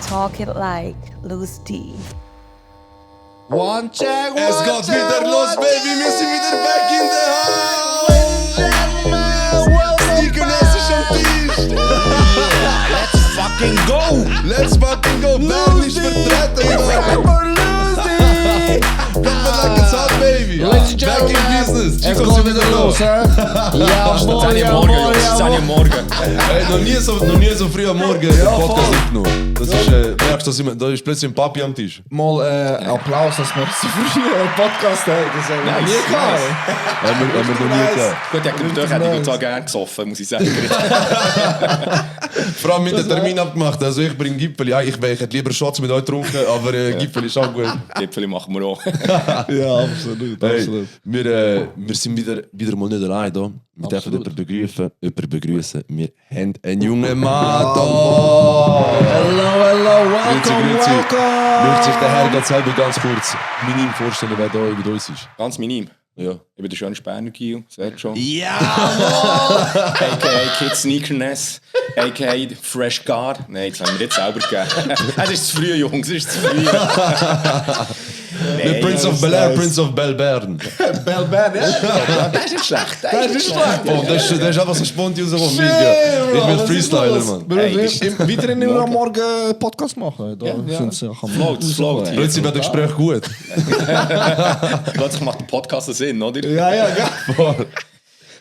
Talk it like Loose D. One check, one Es geht check, wieder los, baby. Wir sind wieder back in the house. Sneakerness ist am Tisch. fucking go! Let's fucking go. Bern ist vertreten. Like it's hot, baby. Ladies and Back in business. Es Chicos geht sind wieder wieder los, los. hè? Ja, 10 Uhr morgen, Jungs. 10 Uhr morgen. Hey, noch nie so früh am Morgen den Podcast aufgenommen. Das ist, merkst du, da ist plötzlich ein Papi am Tisch. Mal Applaus, dass wir so früh einen Podcast haben. Das haben wir nie gehabt. Haben wir noch nie gehabt. Gut, durch hätte ich zwar gerne gesoffen, muss ich sagen. Vor allem mit dem Termin abgemacht. Also ich bringe Gipfeli. Ja, ich hätte lieber Shots mit euch getrunken, aber Gipfeli ist auch gut. Gipfeli machen wir auch. Ja, absolut. Hey, wir sind wieder mal nicht allein hier. Wir dürfen jemanden begrüßen. Wir haben einen jungen Mann hier. Hello, Grüezi. welcome. Möchte sich der Herr ganz selber ganz kurz minim vorstellen, wer da mit uns ist? Ganz minim. Ja. Ich bin der schöne Berner Gil, seht schon. Ja, A.k.a. Kid Sneakerness, a.k.a. Fresh Guard. Nein, das haben wir jetzt selber gegeben. Es ist zu früh, Jungs, es ist zu früh. Der Prince of Bel Air, Prince of Bel Bern. Belbern, ja. Das ist nicht schlecht. Das ist schlecht. Oh, das ist einfach so spontan rausgekommen. Ich bin Freestyler, Mann. Wir wieder in am Morgen Podcast machen. Da sind sie Float. Plötzlich wird das Gespräch gut. Plötzlich macht der Podcast einen Sinn, oder? Ja.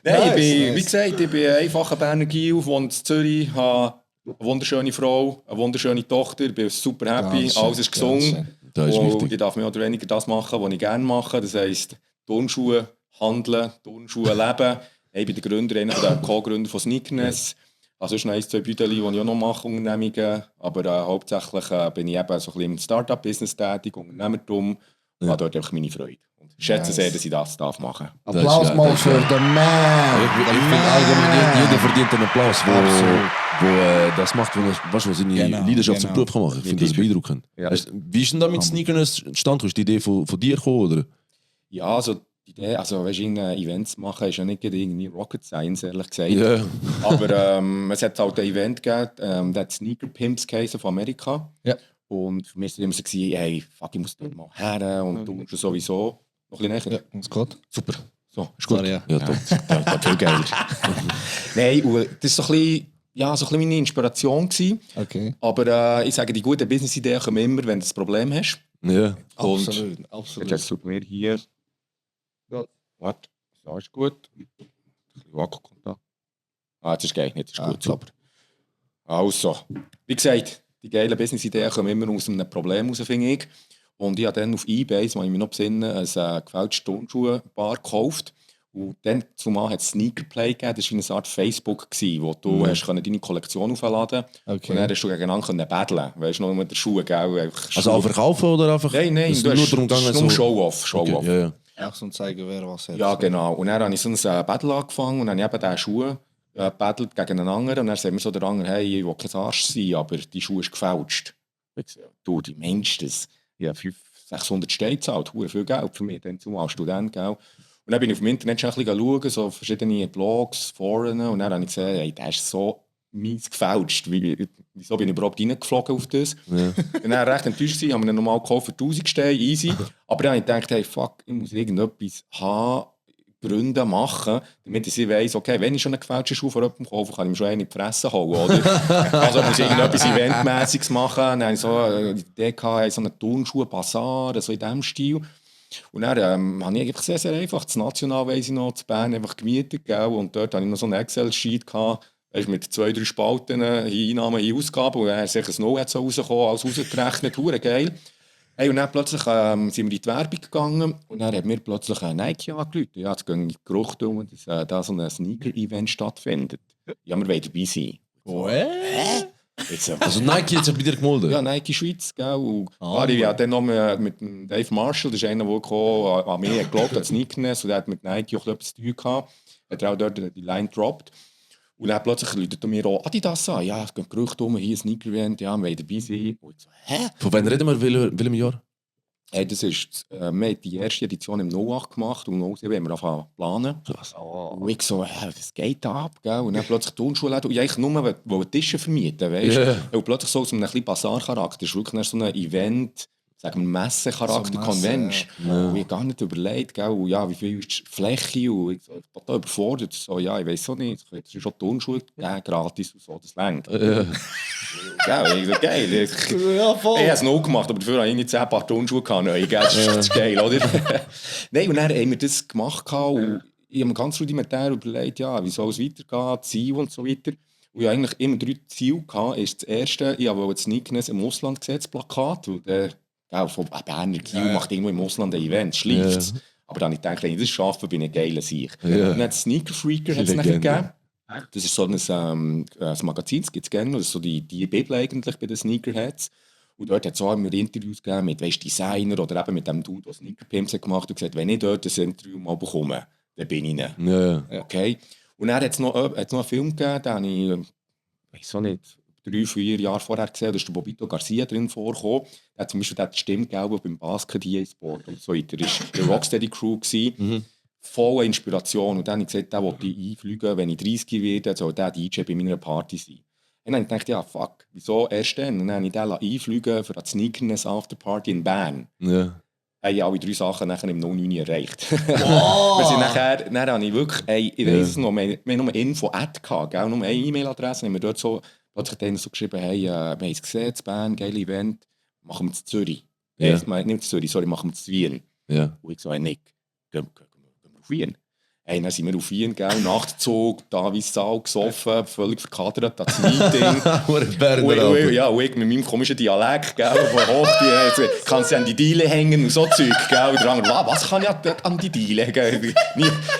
Nein, ich bin, Nice. wie gesagt, ich bin ein einfacher Berner Gil, wohne in Zürich, habe eine wunderschöne Frau, eine wunderschöne Tochter, bin super happy, Ganz schön, alles ist ganz gesund. schön. Das ist Und wichtig. ich darf mehr oder weniger das machen, was ich gerne mache. Das heisst, Turnschuhe handeln, Turnschuhe leben. Ich bin der Gründer, einer der Co-Gründer von Sneakerness. Also sonst noch 1, 2 Büdeli, die ich auch noch mache, Unternehmungen. Aber hauptsächlich bin ich eben so ein bisschen im Start-up-Business tätig, Unternehmertum. Und habe dort einfach meine Freude. Und ich schätze sehr, dass ich das machen darf. Applaus geil, mal das ist für den Man. Ich finde allgemein, jeder verdient einen Applaus, wo das macht, was seine Genau, Leidenschaft zum genau. Beruf kann machen. Ich finde das beeindruckend. Ja. Wie ist denn da mit Sneakerness entstanden? Ist die Idee von dir gekommen, oder? Ja, also die Idee, also weißt, Events machen, ist ja nicht irgendwie Rocket Science, ehrlich gesagt. Ja. Aber es hat halt ein Event gegeben, der hat Sneaker Pimps geheißen von Amerika. Ja. Und für mich war es immer so, hey, fuck, ich muss dort mal her und du musst sowieso noch ein bisschen näher. Ja, uns geht. Super. So, ist gut. Sorry, ja. Ja, top. Das viel geiler. Nein, und das war so ein bisschen meine Inspiration gewesen. Okay. Aber ich sage, die guten Business-Ideen kommen immer, wenn du ein Problem hast. Ja. Und Absolut. Jetzt tut mir hier. Ja. Warte, da ist gut. Ein bisschen Wackelkontakt. Jetzt ist geil, jetzt ist gut, top. super. Also, wie gesagt, die geilen Business-Ideen kommen immer aus einem Problem raus, finde ich. Und ich habe dann auf eBay, das muss ich mich noch besinnen, ein gefälschtes Turnschuhpaar gekauft. Und dann zumal hat es Sneakerplay gegeben, das war eine Art Facebook, wo du hast deine Kollektion aufladen konntest. Und dann hast du gegeneinander battlen. Weißt du, noch mit den Schuhen, gell? Einfach Also auch verkaufen oder einfach? Nein, Es ist nur darum gegangen, nur so. Show-off. Okay, ja. Auch so zeigen, wer was hat. Ja, genau. Und dann habe ich so ein Battle angefangen und dann habe ich eben diese Schuhe gebattelt gegen einen anderen. Und dann sagt mir so der andere, hey, ich will kein Arsch sein, aber die Schuhe ist gefälscht. Ich sage, du, die meinst das? Ich habe 500-600 Steine gezahlt, verdammt viel Geld für mich, dann zumal Student, gell? Und dann bin ich auf dem Internet schon ein bisschen schauen, so verschiedene Blogs, Foren, und dann habe ich gesehen, hey, der ist so mies gefälscht. Wieso bin ich überhaupt reingeflogen auf das? Ja. Und dann recht enttäuscht gewesen, haben wir ihn normal gekauft für 1000 Steine, easy. Aber dann habe ich gedacht, hey, fuck, ich muss irgendetwas haben, Gründe machen, damit ich weiss, okay, wenn ich schon einen gefälschten Schuh von jemandem kaufe, kann ich mir schon einen in die Fresse hauen, oder? Also muss ich irgendetwas Eventmäßiges machen. Dann habe ich so die Idee gehabt, so einen Turnschuh-Bazar, so in diesem Stil. Und dann habe ich einfach sehr, sehr einfach das National, weiss ich noch, zu Bern einfach gemietet, gell? Und dort hatte ich noch so einen Excel-Sheet gehabt, weißt, mit 2-3 Spalten, hier Einnahmen, hier Ausgaben, und dann ist sicher ein No-Head so rausgekommen, alles rausgerechnet, hure geil. Hey, und dann plötzlich sind wir in die Werbung gegangen und dann hat mir plötzlich Nike angerufen. Ja, jetzt gehen die Gerüchte um, dass da so ein Sneaker-Event stattfindet. Ja, wir wollen dabei sein. Jetzt, Also Nike hat sich bei dir gemeldet? ja, Nike Schweiz, gell? Und ich habe dann noch mit dem Dave Marshall, das ist einer, der gekommen, an mich geglaubt hat, Sneakerness, und der hat mit Nike auch etwas zu tun gehabt. Hat er auch dort die Line gedroppt. Und dann plötzlich läutet er mir auch Adidas an. Ja, es gehen Gerüchte um, hier ein Sneaker-Event, ja, wir wollen dabei sein. Und ich so, hä? Von wann reden wir? Welchem Jahr? Hey, das ist, wir haben die erste Edition im 08 gemacht und im 07 haben wir angefangen zu planen. Und ich so, das geht da ab, gell? Und dann plötzlich Turnschuhe und ich eigentlich nur Tische vermieten, weißt du? Yeah. Und plötzlich so aus einem bisschen Basar-Charakter, das ist wirklich so ein Event, sagen wir Messe-Charakter, So Messe, Convention. ja. Und ich gar nicht überlegt, gell? Und ja, wie viel ist die Fläche? Und ich so, total überfordert. So, ja, ich weiss auch nicht, es ist schon Turnschuhe geben, gratis und so, das längt. Gell, ich so, geil. Ja, voll. Ich habe es noch gemacht, aber dafür habe ich nicht 10 Paar Turnschuhe gehabt. Neu, gell? Das ist geil, oder? Nein, und dann haben wir das gemacht und ich habe mir ganz rudimentär überlegt, ja, wie soll es weitergehen, Ziel und so weiter. Und ich hatte eigentlich immer 3 Ziele. Das erste, ich wollte das Sneakness im Ausland gesehen, das Plakat. Und von Berner Kiel macht irgendwo im Ausland ein Event, schleift. Aber dann habe ich gedacht, wenn ich das schaffe, bin ich ein geiler Sieg. Ja. Und dann hat es Sneaker Freaker hat's nachher gegeben. Das ist so ein Magazin, das gibt es gerne. Das ist so die Bibel eigentlich bei den Sneakerheads. Und dort hat es auch immer Interviews gegeben mit Designer oder eben mit dem Dude, der Sneaker Pimps gemacht hat und gesagt, wenn ich dort ein Interview mal bekomme, dann bin ich nicht. Ja. Okay. Und dann hat es noch einen Film gegeben, den habe ich, weiß auch nicht, 3-4 Jahre vorher gesehen, da ist der Bobito Garcia drin vorgekommen. Der hat zum Beispiel die Stimme gegeben beim Basket EA Sport und so weiter. Das war die Rocksteady Crew. Voller Inspiration. Und dann habe ich gesagt, der wollte ich einfliegen, wenn ich 30 werde, soll der DJ bei meiner Party sein. Und dann habe ich gedacht, ja, fuck, wieso erst dann? Und dann habe ich den einfliegen für die Sneakerness Afterparty in Bern. Ja. Haben alle 3 Sachen nachher im 09 erreicht. Wir sind nachher, dann habe ich wirklich, ich weiss es noch, wir haben nur Info-Ad gehabt, gell? Nur eine E-Mail-Adresse, haben wir dort so, plötzlich denen so geschrieben, hey, wir haben es gesehen, in Bern, geiles Event, machen wir zu Zürich. Ja. Nicht zu Zürich, sorry, machen wir zu Wien. Ja. Und ich so, hey, Nick, gehen wir auf Wien. Hey, dann sind wir auf Wien, gell? Nachtzug, da wie Sau, gesoffen, völlig verkadert, das Meeting. Ja, und ich mit meinem komischen Dialekt, gell, von Hochdeutsch, kannst du an die Diele hängen und so Zeug, gell, und der andere, was kann ich an die Diele, gell?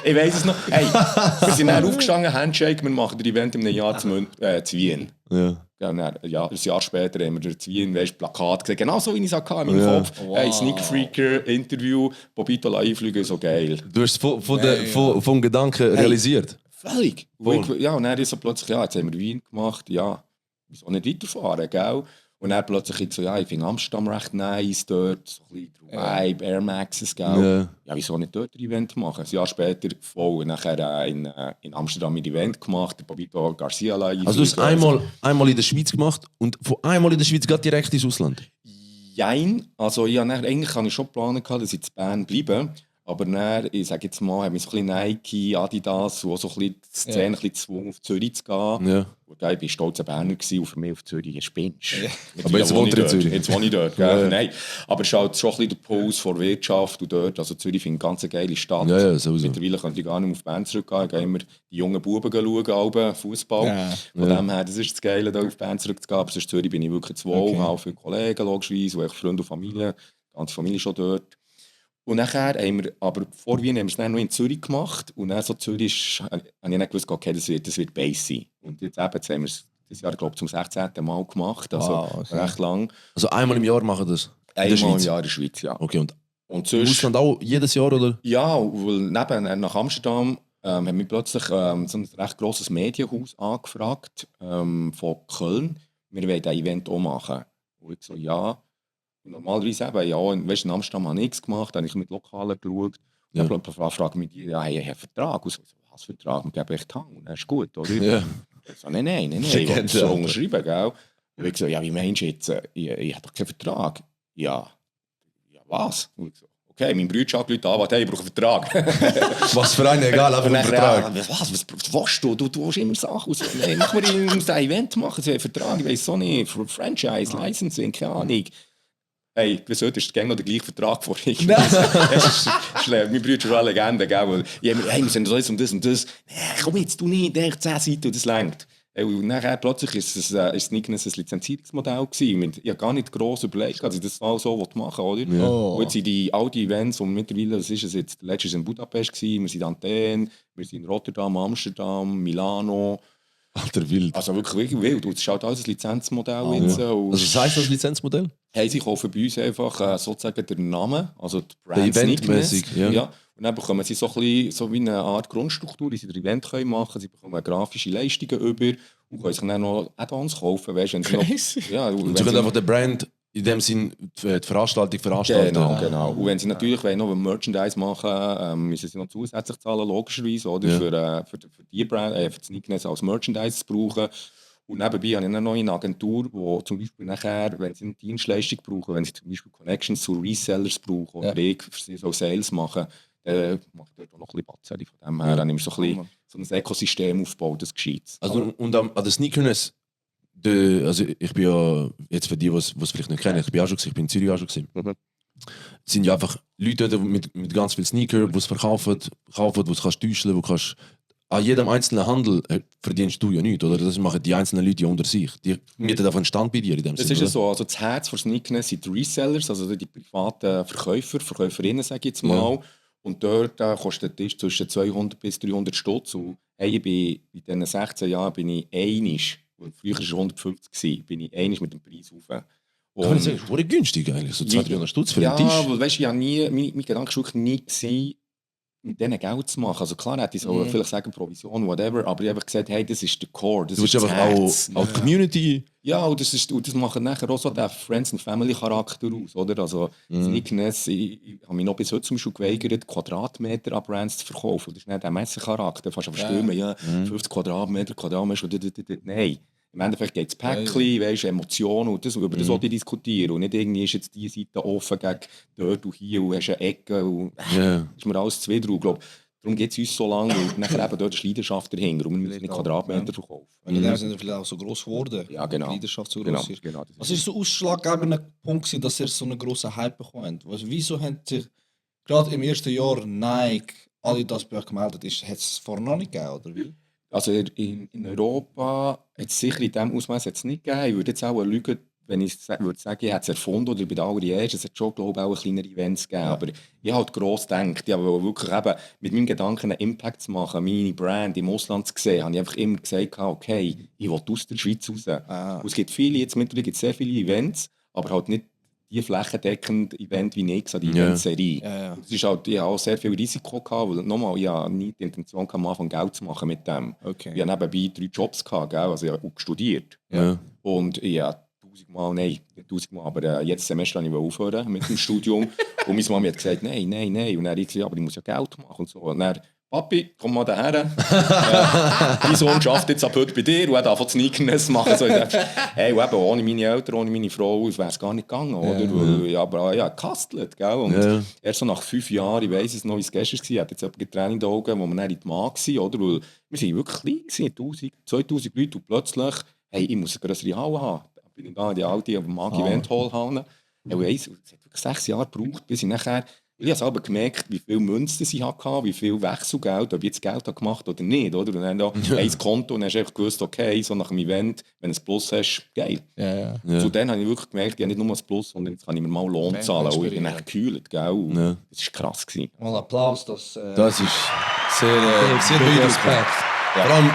Ich weiss es noch. Hey, wir sind dann aufgestanden, Handshake, wir machen das Event in einem Jahr zu Wien. Ja. Dann, ein Jahr später haben wir durch Wien Plakat gesehen, genau so wie ich es hatte in meinem Kopf. Wow. Hey, Sneaker Freaker, Interview, Bobito einfliegen, so geil. Du hast es vom Gedanken realisiert. Völlig. Voll. Ja, und dann ist so plötzlich, ja, jetzt haben wir Wien gemacht, ja, wieso nicht weiterfahren, gell? Und dann plötzlich jetzt so, ja, ich finde Amsterdam recht nice dort, so ein bisschen Vibe, Air Maxes, gell? Ja, wieso nicht dort ein Event machen? Ein Jahr später voll und nachher in Amsterdam ein Event gemacht, der Bobito Garcia live. Also du hast einmal in der Schweiz gemacht und von einmal in der Schweiz geht direkt ins Ausland? Jein, also ja, eigentlich hatte ich schon geplant, dass ich in Bern bleibe. Aber dann, ich sage jetzt mal, haben wir so ein bisschen Nike, Adidas, wo so ein bisschen die Szene ein bisschen gezwungen, auf Zürich zu gehen. Ja. Und ich war stolzer Berner und für mich auf Zürich ein Spinnst. Aber jetzt wohnt er in Zürich. Jetzt wohne ich dort, gell? Nein. Aber es ist halt schon ein bisschen der Puls vor Wirtschaft und dort. Also Zürich finde ich eine ganz geile Stadt. Ja, sowieso. Mittlerweile könnte ich gar nicht mehr auf Bern zurückgehen. Ich gehe immer die jungen Buben schauen, Fußball. Ja. Von dem her, das ist das Geile, da auf Bern zurückzugehen. Aber sonst Zürich bin ich wirklich zu wohl. Auch viele Kollegen, logischerweise, und Freunde und Familie. Die ganze Familie schon dort. Und nachher haben wir, aber vor Wien haben wir es dann noch in Zürich gemacht. Und dann so Zürich habe ich dann gewusst, okay, das wird Base sein. Und jetzt haben wir es dieses Jahr, glaube ich, zum 16. Mal gemacht. Also okay. recht lang. Also einmal im Jahr machen das? Einmal im Jahr in der Schweiz, ja. Okay, und Und im sonst, Ausland auch jedes Jahr, oder? ja, weil neben nach Amsterdam haben wir plötzlich so ein recht grosses Medienhaus angefragt von Köln. Wir wollen dieses Event auch machen. Und ich so, ja. Und normalerweise eben, ja, weißt, in Amsterdam habe ich nichts gemacht, habe ich mit Lokalen geschaut. Ja. Und dann fragen mich die, ja, ich habe einen Vertrag. Und so, was Vertrag? Wir geben echt Hang. Und das ist gut, oder? Ja. Ich so, nein, ich Legende, will so Alter. unterschreiben, gell? Und ich so, ja, wie meinst du jetzt? Ich habe doch keinen Vertrag. Ja, was? Und ich so, okay, mein Bruder schaut Leute an, was, hey, ich brauche einen Vertrag. Was für einen, egal, einfach Und einen dann, Vertrag. ja, was willst du? Du willst immer Sachen aus. Nein, mach mir ein Event machen, so einen Vertrag, ich weiss so nicht, Franchise, Licensing, keine Ahnung. Hey, wieso ist das noch der gleiche Vertrag vor ich? Das ist schlimm. Mein Bruder ist schon eine Legende, gell? Weil hey, wir sind das und das und das. Nee, komm jetzt, du nicht, der 10 Seiten, das längt. Und nachher plötzlich ist es nicht ein Lizenzierungsmodell gewesen. Ich habe gar nicht gross überlegt, dass ich das mal so machen will, oder? Oh. Und jetzt sind all die Events, und mittlerweile, was ist es jetzt? Letztes war in Budapest, wir sind in Athen, wir sind in Rotterdam, Amsterdam, Milano. Alter, wild. Also wirklich wild. Und es ist halt alles ein Lizenzmodell jetzt. Also was heisst das Lizenzmodell? Hey, sie kaufen bei uns einfach sozusagen den Namen, also die Der Brand Eventmäßig, Sneakness. ja. Und dann bekommen sie so, ein bisschen, so wie eine Art Grundstruktur, die sie das Event können machen können. Sie bekommen grafische Leistungen über und können sich dann noch Add-ons kaufen. Weißt, wenn sie noch, ja, Und wenn sie können sie einfach den Brand in dem Sinn die Veranstaltung veranstalten. Genau. Und wenn sie natürlich noch ein Merchandise machen, müssen sie noch zusätzlich zahlen, logischerweise, oder? Für die Brand, für das Sneakness als Merchandise zu brauchen. Und nebenbei habe ich eine neue Agentur, die zum Beispiel nachher, wenn sie eine Dienstleistung brauchen, wenn sie zum Beispiel Connections zu Resellers brauchen oder ich für sie so Sales machen, dann mache ich dort auch noch ein bisschen Batzeri. Von dem her habe ich so ein Ökosystem aufgebaut, das geschieht. Also, und an der Sneakerness, also ich bin ja, jetzt für die, die es vielleicht nicht kennen, ich bin auch schon gewesen, ich bin in Zürich auch schon gewesen. Es sind ja einfach Leute dort mit ganz vielen Sneaker, die es verkaufen, wo du kannst täuschen, wo kannst. An jedem einzelnen Handel verdienst du ja nichts, oder? Das machen die einzelnen Leute ja unter sich. Die mieten davon einen Stand bei dir in dem Das Sinne. ist ja so, also das Herz von Sneakness sind die Resellers, also die privaten Verkäuferinnen, sage ich jetzt mal. Und dort kostet der Tisch zwischen 200 bis 300 Stutz. Und hey, in diesen 16 Jahren bin ich einig, früher war es 150, bin ich einig mit dem Preis rauf. Kann ich sagen, das ist günstig eigentlich, so 200-300 Stutz für einen Tisch. Ja, weil weißt, mein Gedanke war wirklich nie gewesen, mit denen Geld zu machen. Also klar hätte ich so vielleicht sagen Provision, whatever, aber ich habe gesagt, hey, das ist der Core, das ist das Herz. Auch die Community. Ja, und das macht nachher auch so den Friends- and Family-Charakter aus, oder? Also Sneakness, ich habe mich noch bis heute zum Beispiel geweigert, Quadratmeter an Brands zu verkaufen. Das ist nicht der Messecharakter, fast auf Stürmen, 50 Quadratmeter, nein. Im Endeffekt geht es Päckchen, weißt, Emotionen und das, über das auch diskutieren. Und nicht irgendwie ist jetzt diese Seite offen gegen dort und hier und hast eine Ecke. Und ist mir alles zwei drauf. Darum geht es uns so lange, weil nachher eben dort ist Leidenschaft dahinter. Und wir müssen nicht Quadratmeter verkaufen. Und in dem sind wir vielleicht auch so groß geworden. Ja, genau. Die Leidenschaft so groß ist. Genau, Was ist so ausschlaggebender Punkt gewesen, dass ihr so einen grossen Hype bekommt? Wieso haben sich gerade im ersten Jahr Nike, Adidas bei euch gemeldet? Hat es vorher noch nicht gegeben, oder wie? Also in Europa hat es sicher in diesem Ausmaß nicht gegeben. Ich würde jetzt auch lügen, wenn ich würde sagen, ich habe es erfunden oder bei den allerersten. Es hat schon, glaube ich, auch kleinere Events gegeben. Aber ich habe halt gross gedacht, ich habe wirklich eben mit meinem Gedanken einen Impact zu machen, meine Brand im Ausland zu sehen, habe ich einfach immer gesagt, okay, ich will aus der Schweiz raus. Und es gibt viele, jetzt mittlerweile gibt es sehr viele Events, aber halt nicht die flächendeckende Event wie nächstes, die Eventserie. Das ist halt, ich habe auch sehr viel Risiko gehabt, weil nochmal, ich habe nie die Intention gehabt, am Anfang Geld zu machen mit dem. Okay. Ich habe nebenbei 3 Jobs gehabt, gell? Also ich habe auch studiert. Ja. Und ich habe 1000 Mal, nicht 1000 Mal, aber jetzt Semester habe ich aufhören mit dem Studium. Und meine Mama hat gesagt, nein. Und dann habe ich gesagt, aber ich muss ja Geld machen und so. Und dann, Papi, komm mal daher. Dein Sohn arbeitet jetzt ab heute bei dir und hat angefangen Sneakerness zu machen. So, ich dachte, hey, eben, ohne meine Eltern, ohne meine Frau wäre es gar nicht gegangen. Oder? Weil, ja, aber ja, gekastelt. Gell? Und erst so nach 5 Jahren, ich weiss es noch, wie es gestern war, hat jetzt jemand Tränen in den Augen, wo wir dann in die Mann waren. Oder? Weil wir waren wirklich klein, 1000, 2000 Leute und plötzlich, hey, ich muss eine größere Halle haben. Da bin ich da in die alte Mag Event Hall haben. Es hat wirklich 6 Jahre gebraucht, bis ich nachher. Ich habe selber gemerkt, wie viel Münzen ich hatte, wie viel Wechselgeld, ob ich jetzt Geld habe gemacht oder nicht. Oder? Und dann da ein Konto und dann hast du einfach gewusst, okay, so nach dem Event, wenn du ein Plus hast, geil. Ja. Zu dann habe ich wirklich gemerkt, ich habe nicht nur ein Plus, sondern jetzt kann ich mir mal Lohn zahlen. Und ich bin echt gekühlt, gell? Das war krass. Mal Applaus, das ist sehr Respekt. Vor allem,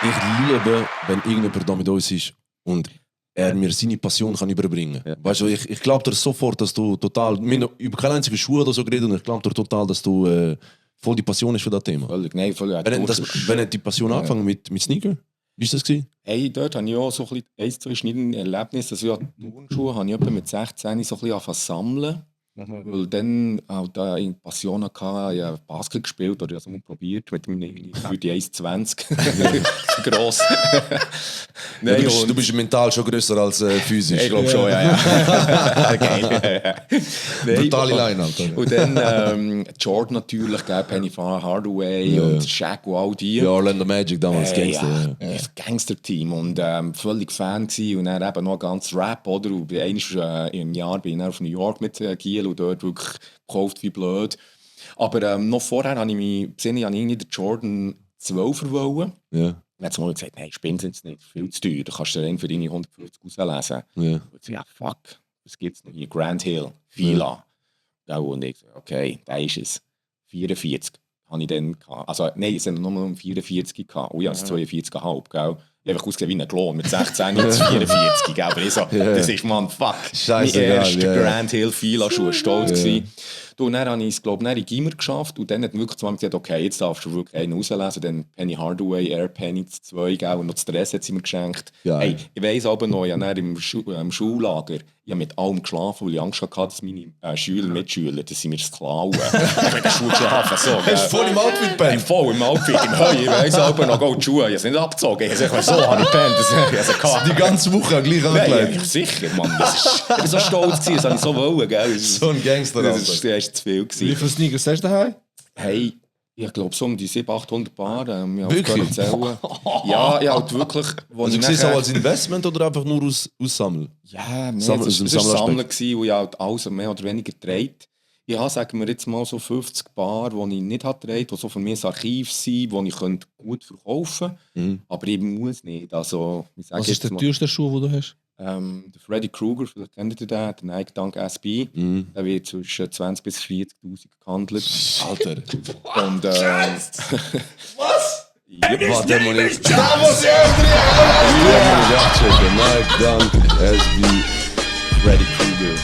ich liebe, wenn irgendjemand da mit uns ist und er mir seine Passion kann überbringen kann. Weißt du, ich glaube dir sofort, dass du total, wir haben über keine einzige Schuhe oder so geredet und ich glaube dir total, dass du voll die Passion hast für das Thema. Völlig. Wenn hat die Passion angefangen mit Sneaker? Wie war das? Hey, dort habe ich auch so ein bisschen 2 schneidende Erlebnisse. Also, Turnschuhe habe ich etwa mit 16 so ein bisschen angefangen zu sammeln. Weil dann halt in Passion hatte, ich habe Basket gespielt oder ich habe es mal probiert mit meinem für die 1,20 gross. Nein, du bist mental schon grösser als physisch. Ich glaube schon, ja. Geil. Brutale Line, Alter. Und dann Jordan natürlich, Penny Hardaway und Shaq und all die. Ja, Orlando Magic damals, Gangster. Das Gangster-Team und völlig Fan gewesen. Und dann eben noch ganz Rap, oder? Und einmal im Jahr bin ich auf New York mit Giel und dort wirklich gekauft wie blöd. Aber noch vorher habe ich mich gesehen, ich wollte den Jordan 12er wollen. Ja. Dann hat sie mal gesagt, nein, spinnst jetzt nicht, viel zu teuer. Da kannst du den für deine 150 rauslesen. Ja. Und ich, ja, fuck, was gibt es noch hier? Grand Hill, Fila. Ja. Und ich so, okay, da ist es. 44 habe ich dann gehabt. Also, nein, es sind nur um 44 gehabt. Oh ja, es ist 42,5, gell? Ich habe einfach ausgesehen wie ein Klon mit 16 jetzt 44, aber ich so, das ist, man, fuck, mein erster Grand Hill Fila-Schuh, stolz gewesen. Du, dann habe ich es, glaube ich, in Gimmer geschafft und dann hat wirklich zweimal gesagt, okay, jetzt darfst du wirklich einen rauslesen. Dann Penny Hardaway, Air Penny 2, gell, und noch das Dress hat sie mir geschenkt. Ja. Hey, ich weiss aber noch, ich habe dann im Schullager ich habe mit allem geschlafen, weil ich Angst hatte, dass meine Mitschüler, dass sie mir das klauen. Ich habe in der Schule geschlafen, so. Hast du voll im Outfit Hey, gepennt? voll im Outfit, im Heu. Ich weiss aber noch, die Schuhe, ich habe es nicht abgezogen. Ich habe so habe ich gepennt, Die ganze Woche gleich Nein, angelegt. sicher, Mann. Ich war so stolz, das habe ich so wollen, gell. So ein Gangster. Das war zu viel. Wie Gewesen. viele Sneakers hast du daheim? Hey, ich glaube so um die 700-800 Paar. Wirklich? Zählen. Ja, ich halt wirklich... Wo Also ich du siehst es auch nachher- als Investment oder einfach nur aus Sammeln? Ja, nee, Sammler- es ist ein war ein Sammelaspekt. Sammler, gewesen, wo ich halt alles mehr oder weniger dreht. Ich habe, sagen wir jetzt mal, so 50 Paar, die ich nicht habe gedreht, die so für mich ein Archiv sind, die ich gut verkaufen könnte. Aber ich muss nicht. Also, ich sage Was ist jetzt der mal, teuerste Schuh, den du hast? der Freddy Krueger, vielleicht kennt ihr den, der Nike Dunk SB. Der wird zwischen 20.000 bis 40.000 gehandelt. Alter. Und, Was? ja, Warte, man ist... Da muss ich Nike, Dunk, SB, Freddy Krueger.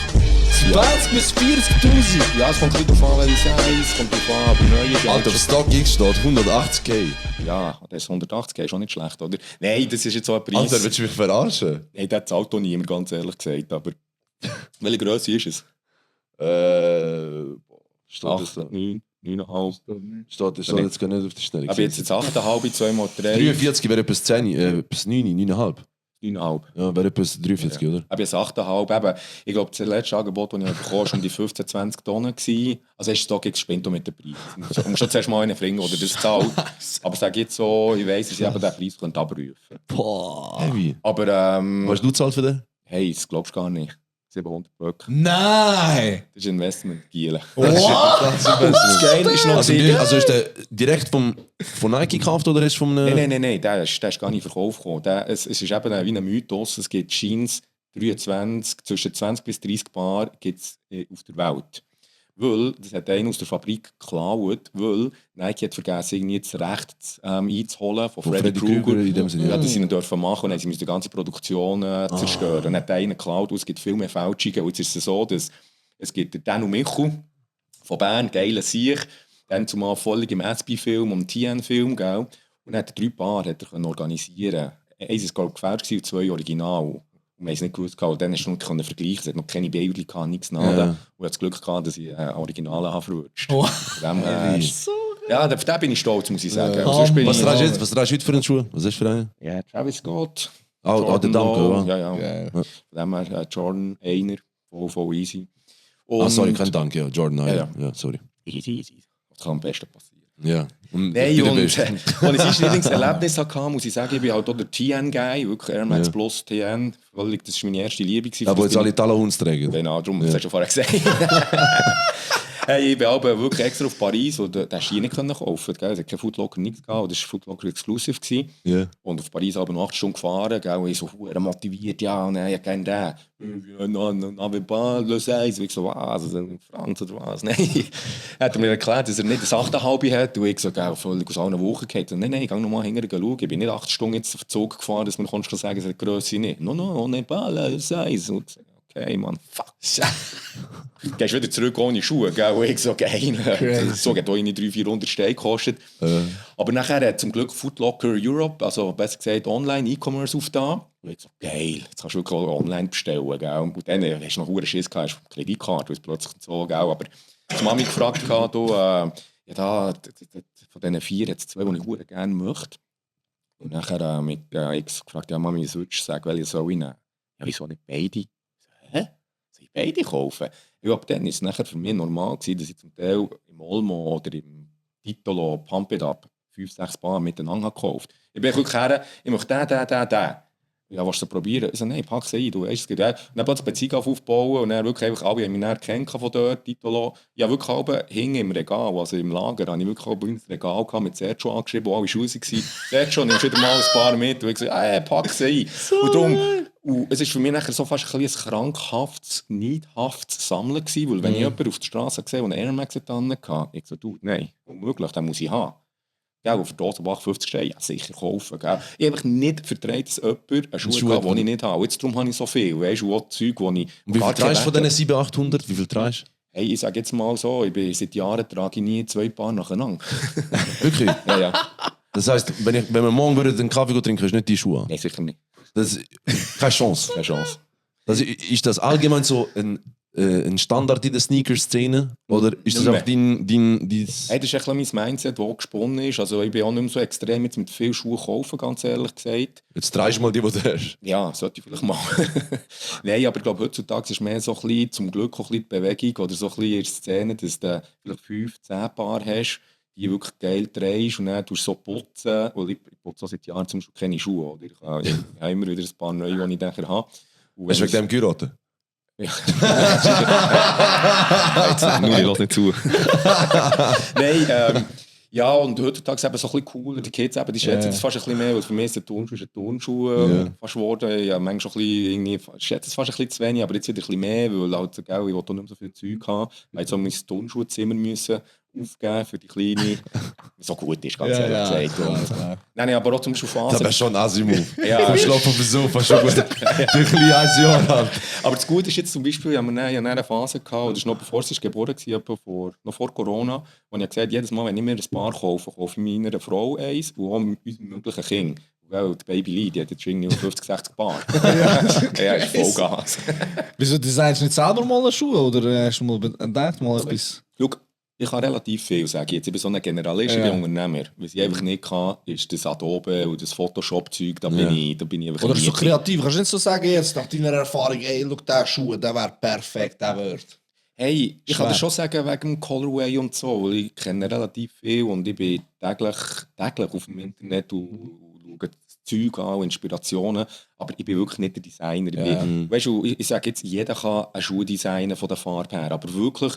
20 bis 40.000. ja, es kommt ein bisschen darauf an, welche Size, es kommt darauf an, aber neue Alter, auf Gadgets. StockX steht 180k. Ja, das ist 180, ist auch nicht schlecht, oder? Nein, das ist jetzt so ein Preis. Alter, willst du mich verarschen? Hey, der zahlt auch niemand, ganz ehrlich gesagt, aber... Welche Größe ist es? Steht 8, das da? 9, 9,5. Steht jetzt gar nicht auf die Schnelle. Aber jetzt 8,5, 2 mal 3, 43 wäre etwas 10, etwas 9, 9,5. 9,5. Ja, wäre etwas 43, oder? Aber jetzt 8,5. Eben, ich glaube, das letzte Angebot, das ich bekommen habe, war um die 15, 20 Tonnen. Also hast du da gespinnt mit dem Preis. Du musst schon zuerst mal einen bringen, oder das zahlt. Aber sag jetzt so, ich weiss, dass ich eben den Preis könnte abrufen. Boah. Heavy. Aber Was hast du gezahlt für den? hey, das glaubst du gar nicht. 700 Böcke. Nein! Das ist Investment, Giele. What? Das Geile ist noch... Also ist der direkt von Nike gekauft oder ist von einem... Nein, der ist gar nicht in Verkauf gekommen. Es ist eben wie ein Mythos. Es gibt Jeans, 23, zwischen 20 bis 30 Paar gibt's auf der Welt. Weil, das hat einer aus der Fabrik geklaut, weil Nike hat vergessen, irgendwie das Recht einzuholen von Freddy Krueger. in dem Sinne. Ja, das sie nicht dürfen machen und dann sie müssen die ganze Produktion zerstören. Dann hat einer geklaut und es gibt viel mehr Fälschungen. Und jetzt ist es so, dass es gibt den Dan und Michu von Bern, geiler Sieg, dann zumal völlig im SB-Film und TN-Film, gell? Und dann hat er 3 Paar organisieren. Eins war, glaube ich, gefälscht und 2 original. Und wir haben es nicht gewusst, und dann hast du noch vergleichen, es hat noch keine Bilder gehabt, nichts nada. Ja. Und ich hatte das Glück gehabt, dass ich Originale habe verrutscht. Oh. Von dem her- ja, auf den bin ich stolz, muss ich sagen. Ja. Aber sonst bin Was ich- trägst du jetzt? Was trägst du heute für einen Schuh? Was ist für einen? Ja, Travis Scott. Der Jordan Danke, Low, oder? Ja. Geil. Von dem her Jordan, einer, voll easy. Und Ah, sorry, kein Dank, ja. Jordan, Ja. ja, sorry. Easy. Das kann am besten passieren. Ja. Und Nein, bei der und Best. als ich mein Lieblingserlebnis hatte, muss ich sagen, ich bin halt auch der TN-Guy, wirklich Air Max Ja. Plus TN. Völlig, das war meine erste Liebe. Ja, wo jetzt alle Talons tragen. Genau, darum, das hast du vorher gesagt. Hey, ich bin aber wirklich extra auf Paris und den hast du hier nicht kaufen können. Es hat kein Foodlocker, nichts gehabt. Das war Foodlocker Exclusive gewesen. Ja. Und auf Paris aber noch 8 Stunden gefahren. Gell? Und ich so verdammt motiviert, ja, und ich kenne den. N'avez pas le size. Und ich so, was, Franz oder was? Nein. Hat er mir erklärt, dass er nicht das 8,5 hat. Und ich so, gell, völlig aus allen Wochen geht. Nein, ich gehe nochmal hinterher schauen. Ich bin nicht 8 Stunden jetzt auf den Zug gefahren, dass man sagen kann, es hat Grösse nicht. No, on n'est pas le size. Und okay, Mann, fuck. Gehst wieder zurück ohne Schuhe, gell? Und ich so, geil. So hat auch 300-400 Steine gekostet. Aber nachher hat zum Glück Foodlocker Europe, also besser gesagt online, E-Commerce aufgetan. Und ich so, geil, jetzt kannst du wirklich auch online bestellen, gell? Und dann hast du noch einen Schiss gehabt, hast du Kreditkarte, weil es plötzlich so, gell? Aber die Mami gefragt, du, ja, da, von diesen 4 hat es 2, die ich verdammt gerne möchte. Und nachher mit X gefragt, ja, Mami, was würdest du sagen, welche soll ich nehmen? Ja, wieso nicht beide? Hä? Soll ich beide kaufen? Ja, ab dann war es nachher für mich normal gewesen, dass ich zum Teil im Olmo oder im Titolo Pump It Up 5, 6 Paar miteinander gekauft. Ich bin wirklich her, ich möchte den. Ja, willst du es probieren? Ich so, nein, pack sie ein, du weißt, es geht. Und dann plötzlich Beziehung aufbauen und dann wirklich einfach alle haben mich dann gekannt von dort, Titolo. Ja, wirklich oben hinten im Regal, also im Lager, habe ich wirklich oben ins Regal gehabt, mit Sergio angeschrieben, wo alle Schuhe waren. Sergio, nimmst wieder mal ein paar mit. Und ich so, pack sie ein. Und darum, es war für mich nachher so fast ein krankhaftes, neidhaftes Sammeln gewesen, weil wenn ich jemanden auf der Straße gesehen habe, der einen Air Max hatte, ich so, du, nein, unmöglich, den muss ich haben. Gell, für Dosenbach 50 Steine, ja, sicher kaufen. Gell. Ich habe einfach nicht vertraut, dass jemand eine Schuhe hat, die ich nicht habe. Jetzt darum habe ich so viel. Weißt du, auch Zeug, die ich... Und wie viel trägst du von diesen 700-800? Wie viel trägst Hey, ich sage jetzt mal so, seit Jahren trage ich nie 2 Paar nacheinander. Wirklich? Ja. Das heisst, wenn wir morgen einen Kaffee trinken, hast du nicht die Schuhe. Nein, sicher nicht. Das, keine Chance. Keine Chance. Ist das allgemein so ein Standard in der Sneaker-Szene? Oder ist das Nicht auch dein Hey, das ist ein bisschen mein Mindset, das auch gesponnen ist. Also ich bin auch nicht mehr so extrem jetzt mit viel Schuhen kaufen, ganz ehrlich gesagt. Jetzt drehst du mal die du hast. Ja, sollte ich vielleicht mal. Nein, aber ich glaube, heutzutage ist mehr so ein bisschen, zum Glück auch ein bisschen die Bewegung oder so ein bisschen in der Szene, dass du vielleicht 5, 10 Paar hast, die wirklich geil drehst und dann tust du so putzen. Weil ich putze seit Jahren zum Beispiel keine Schuhe. Oder? Ich habe immer wieder ein paar neue, die ich nachher habe. Und Hast du wegen dem geheiratet? Ja. Jetzt, nur, ich lasse nicht zu. Nein, ja, und heutzutage ist es eben so ein bisschen cool. Die Kids eben, die schätzen das fast ein bisschen mehr, weil für mich ist ein Turnschuh ein Turnschuh fast geworden. Ja, manchmal schon ein bisschen, irgendwie, schätze es fast ein bisschen zu wenig, aber jetzt wieder ein bisschen mehr, weil halt, gell, ich wollte auch nicht mehr so viel Zeug haben. Ich musste so mein Turnschuhzimmer müssen aufgeben für die Kleine. So gut ist, ganz ehrlich gesagt. Nein, aber auch zum Beispiel Phasen. Das wäre schon ein Asimo. Ja. Vom Schlafen auf dem Sofa, schon gut. Der kleine 1 Jahr alt. Aber das Gute ist jetzt zum Beispiel, wir hatten eine Phase gehabt, oder das war noch bevor sie geboren war, noch vor Corona, wo ich gesagt habe, jedes Mal, wenn ich mir ein Paar kaufe ich meiner Frau eins und auch unserem möglichen Kind. Weil die Baby Lee, die hat jetzt irgendwie 50, 60 Paar. Ja, ist Vollgas. Wieso designst du nicht selber mal eine Schuhe? Oder hast du mal gedacht, mal etwas? Schau, ich kann relativ viel sagen. Jetzt, ich bin so ein Generalist, ich bin Unternehmer. Was ich einfach nicht kann, ist das Adobe und das Photoshop-Zeug. Da bin ich einfach Oder nie so drin. kreativ. Kannst du nicht so sagen, jetzt nach deiner Erfahrung, ey, schau, der Schuh, der wäre perfekt, der wird. Hey, ich kann Schwer. dir schon sagen, wegen dem Colorway und so, weil ich kenne relativ viel und ich bin täglich auf dem Internet und schaue das Zeug an, Inspirationen, aber ich bin wirklich nicht der Designer. Weißt du, ich sage jetzt, jeder kann einen Schuh designen von der Farbe her, aber wirklich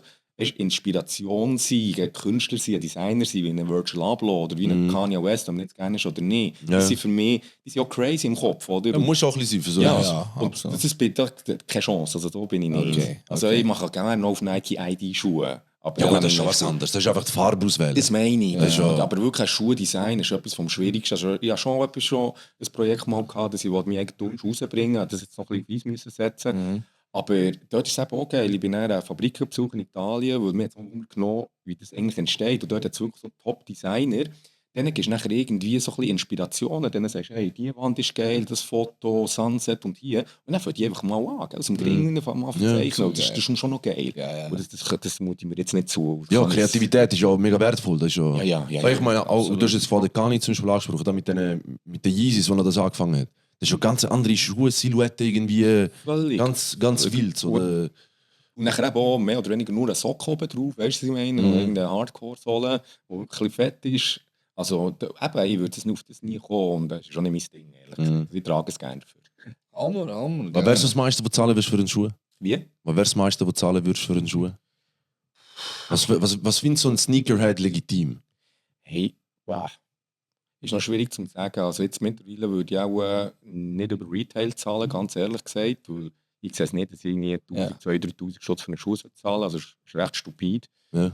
Inspiration sein, ein Künstler sein, ein Designer sein, wie ein Virgil Abloh oder wie ein Kanye West, ob man jetzt gerne ist oder nicht, die sind für mich, die sind auch crazy im Kopf, oder? Du musst auch ein bisschen sein für so Ja, etwas. und absolut. das ist keine Chance, also da bin ich nicht. Okay, Also ich mache gerne noch auf Nike ID-Schuhe. Ja gut, das ist schon was anderes. Das ist einfach die Farbe auswählen. Das meine ich. ist schon- Aber wirklich ein Schuhdesign ist etwas vom Schwierigsten. Also ich habe schon ein Projekt mal gehabt, dass ich meinen eigenen Turnschuh rausbringen, das jetzt noch ein bisschen weiss setzen. Aber dort ist es eben auch geil. Ich bin in einer Fabrik besucht in Italien, weil mir jetzt auch genommen, wie das eigentlich entsteht. Und dort hat es wirklich so Top-Designer. Denen gibst du nachher irgendwie so ein bisschen Inspirationen. Dann sagst du, hey, die Wand ist geil, das Foto, Sunset und hier. Und dann fangen die einfach mal an, gell? Aus dem Geringen mal verzeichnen. Das ist schon noch geil. Und das mute ich mir jetzt nicht zu. Ja, Kreativität ist ja mega wertvoll. Das ist ja, Ja. Ich meine, auch, du hast jetzt von der Kani zum Beispiel angesprochen, da mit den Yeezys, wo er das angefangen hat. Das ist schon ganz eine andere Schuhe-Silhouette irgendwie. Völlig. Ganz wild. Oder? Und nachher eben auch mehr oder weniger nur ein Sock oben drauf, weißt du, was ich meine? Und irgendeine Hardcore-Sohle, die wirklich ein bisschen fett ist. Also, ich würde auf das nie kommen und das ist schon nicht mein Ding, ehrlich gesagt. Ich trage es gerne dafür. Allemaal. Was wärst du das meiste, was du zahlen würdest für einen Schuh? Wie? Was wärst du das meiste, was du zahlen würdest für einen Schuh? Was findest du so ein Sneakerhead legitim? Hey, wow. Ist noch schwierig zu sagen. Also jetzt mittlerweile würde ich auch nicht über Retail zahlen, ganz ehrlich gesagt. Weil ich sehe es nicht, dass ich irgendwie 1000, 2000, 3000 Schutz für einen Schuh zahle. Also das ist recht stupid. Ja.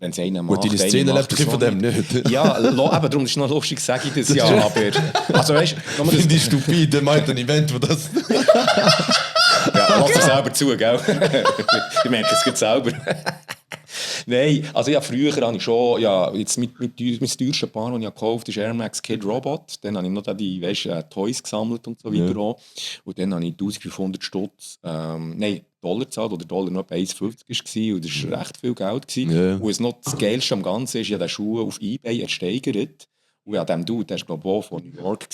Wenn es einer macht, Gut, deine Szene lebt von dem nicht. Ja, eben, darum ist es noch lustig, sage ich das ja. Aber, also weißt du, Ich finde die stupid, der meint ein Event, wo das... ja, lass es selber zu, gell? Ich merke es gerade selber. Nein, also ja, früher habe ich schon, ja, jetzt mit das teuerste Paar, das ich gekauft habe, ist Air Max Kid Robot. Dann habe ich noch die, Toys gesammelt und so weiter. Ja. Und dann habe ich 1500 Stutz, Dollar gezahlt, oder Dollar noch bei 1,50 war. Und das war recht viel Geld. Ja. Und es noch das Geilste am Ganzen ist, ich habe den Schuh auf eBay ersteigert. Und ja, dem Dude, der war glaube ich auch von New York.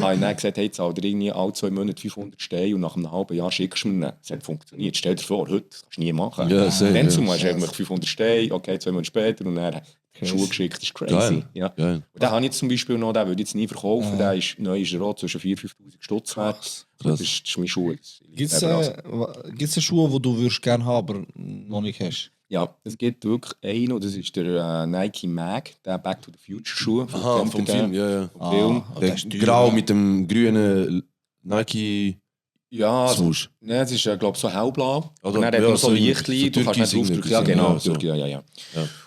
Habe ich dann gesagt, hey, zahl dir irgendwie alle 2 Monate 500 Steine und nach einem halben Jahr schickst du mir ihn. Es hat funktioniert. Stell dir vor, heute das kannst du nie machen. Ja, sehr, dann ja. zumal hast du einfach 500 Steine, okay, 2 Monate später und dann Schuhe geschickt. Das ist crazy. Geil. Ja. Geil. Und den habe ich jetzt zum Beispiel noch, den würde ich jetzt nie verkaufen. Der ist neu, ist er auch zwischen 4.000 und 5.000 Stutz wert. Das ist mein Schuh. Gibt es Schuhe, die du würdest gerne haben, aber noch nicht hast? Ja, es gibt wirklich einen, und das ist der Nike Mag, der Back to the Future Schuh. Aha, vom Film, ja. Vom Film. Der grau mit dem grünen Nike Ja, also, Swoosh. ne, es ist glaube ich so hellblau. Oder- Und dann hat ja, man so so Lichtli, du kannst nicht Türkis draufdrücken. irgendwie, Ja, genau, ja, so. Türkis, ja. Ja.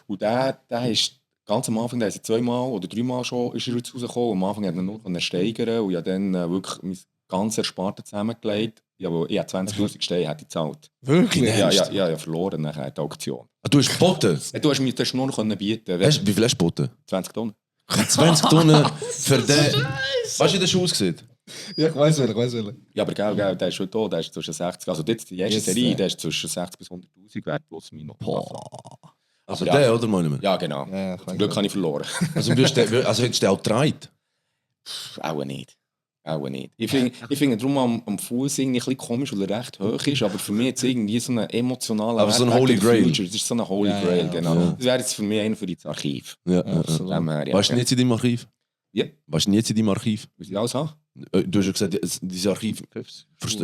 Und der ist ganz am Anfang, der ist 2-mal oder 3-mal schon ist er jetzt rausgekommen. Am Anfang hat er nur steigern und ja dann wirklich mein ganz Ersparten zusammengelegt. Ja, wo ich 20'000 Steine hätte gezahlt. Wirklich? Ja, verloren nachher die Auktion. Du hast geboten? Du hast mir das nur noch bieten. Wie viel hast du geboten? 20 Tonnen. 20 Tonnen für den... Weißt du, wie der Schuh aussieht? Ja, ich weiß welchen. Ja, aber gell, der ist schon da, der ist zwischen 60, also jetzt die erste Jetzt, Serie, der ist zwischen 60 bis 100'000 wert, plus minus. Also Ja. der, oder meine ich? Ja, genau. Ja, ich Zum Glück habe ich verloren. Also, du hast den, also hättest du den auch getragen? Auch nicht. Ich finde darum am Fuß irgendwie ein bisschen komisch, weil er recht hoch ist, aber für mich jetzt irgendwie so ein emotionaler Aber so ein Back to Holy the Grail. Future. Das ist so ein Holy Ja, Grail, ja, genau. ja. Das wäre jetzt für mich einer für das Archiv. Ja, absolut. Dem her, ja. Weißt du jetzt in deinem Archiv? Ja. Weißt du jetzt in deinem Archiv? Muss ich alles haben? Du hast ja gesagt, dieses Archiv...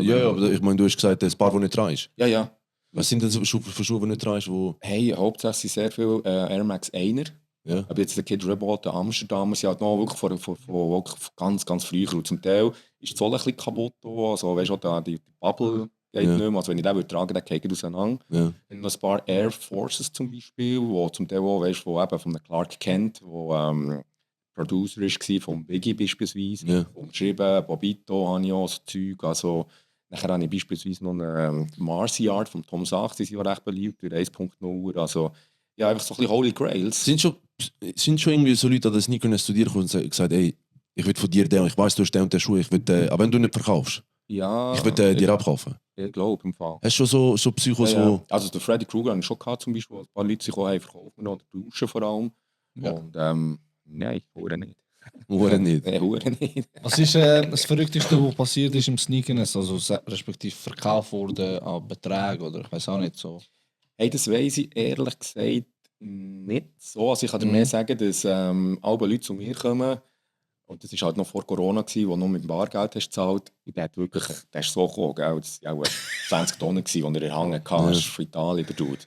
Ja, aber ich meine, du hast gesagt, ein paar, die nicht dran ist. Ja. Was sind denn so Schuhe für Schuhe, die nicht dran ist, wo... Hey, hauptsächlich sehr viel Air Max 1er. Ja. Aber jetzt der Kid Rebot, der Amsterdam, sie halt noch wirklich von ganz, ganz früh. Und zum Teil ist die Sohle ein bisschen kaputt. Also, weißt du, die Bubble geht nicht mehr. Also, wenn ich den tragen würde, dann geht er auseinander. Ja. Und noch ein paar Air Forces zum Beispiel, wo zum Teil auch, weißt du, wo eben von Clark Kent, wo Producer war, von Biggie beispielsweise. Ja. Und geschrieben, Bobito habe ich auch so Zeug. Also, nachher habe ich beispielsweise noch eine Mars Yard von Tom Sachs, die sind auch recht beliebt, durch 1.0. Also, ja, einfach so ein bisschen Holy Grails. Sind schon irgendwie so Leute an den Sneakern zu dir gekommen und gesagt, ey, ich will von dir den, ich weiss, du hast den und den Schuh, ich will den, aber wenn du nicht verkaufst, Ja, ich will den dir abkaufen. ich glaube im Fall. Hast du schon so Psychos, Ja, ja. wo... Also der Freddy Krueger habe ich schon gehabt, zum Beispiel, wo ein paar Leute sich auch haben verkauft, oder Duschen vor allem. Ja. Und nein, hure nicht. Oder nicht? Nein, hure nicht. Was ist das Verrückteste, was passiert ist im Sneakerness? Also respektive verkauft wurde an Beträgen oder ich weiß auch nicht so. Hey, das weiss ich ehrlich gesagt nicht so. Also ich kann dir mehr sagen, dass alle Leute zu mir kommen, und das war halt noch vor Corona, gewesen, wo du nur mit Bargeld hast gezahlt. Der hat wirklich, der ist so gekommen, gell? Das waren auch 20 Tonnen, die er erhangen hatte, von Italien, der Dude.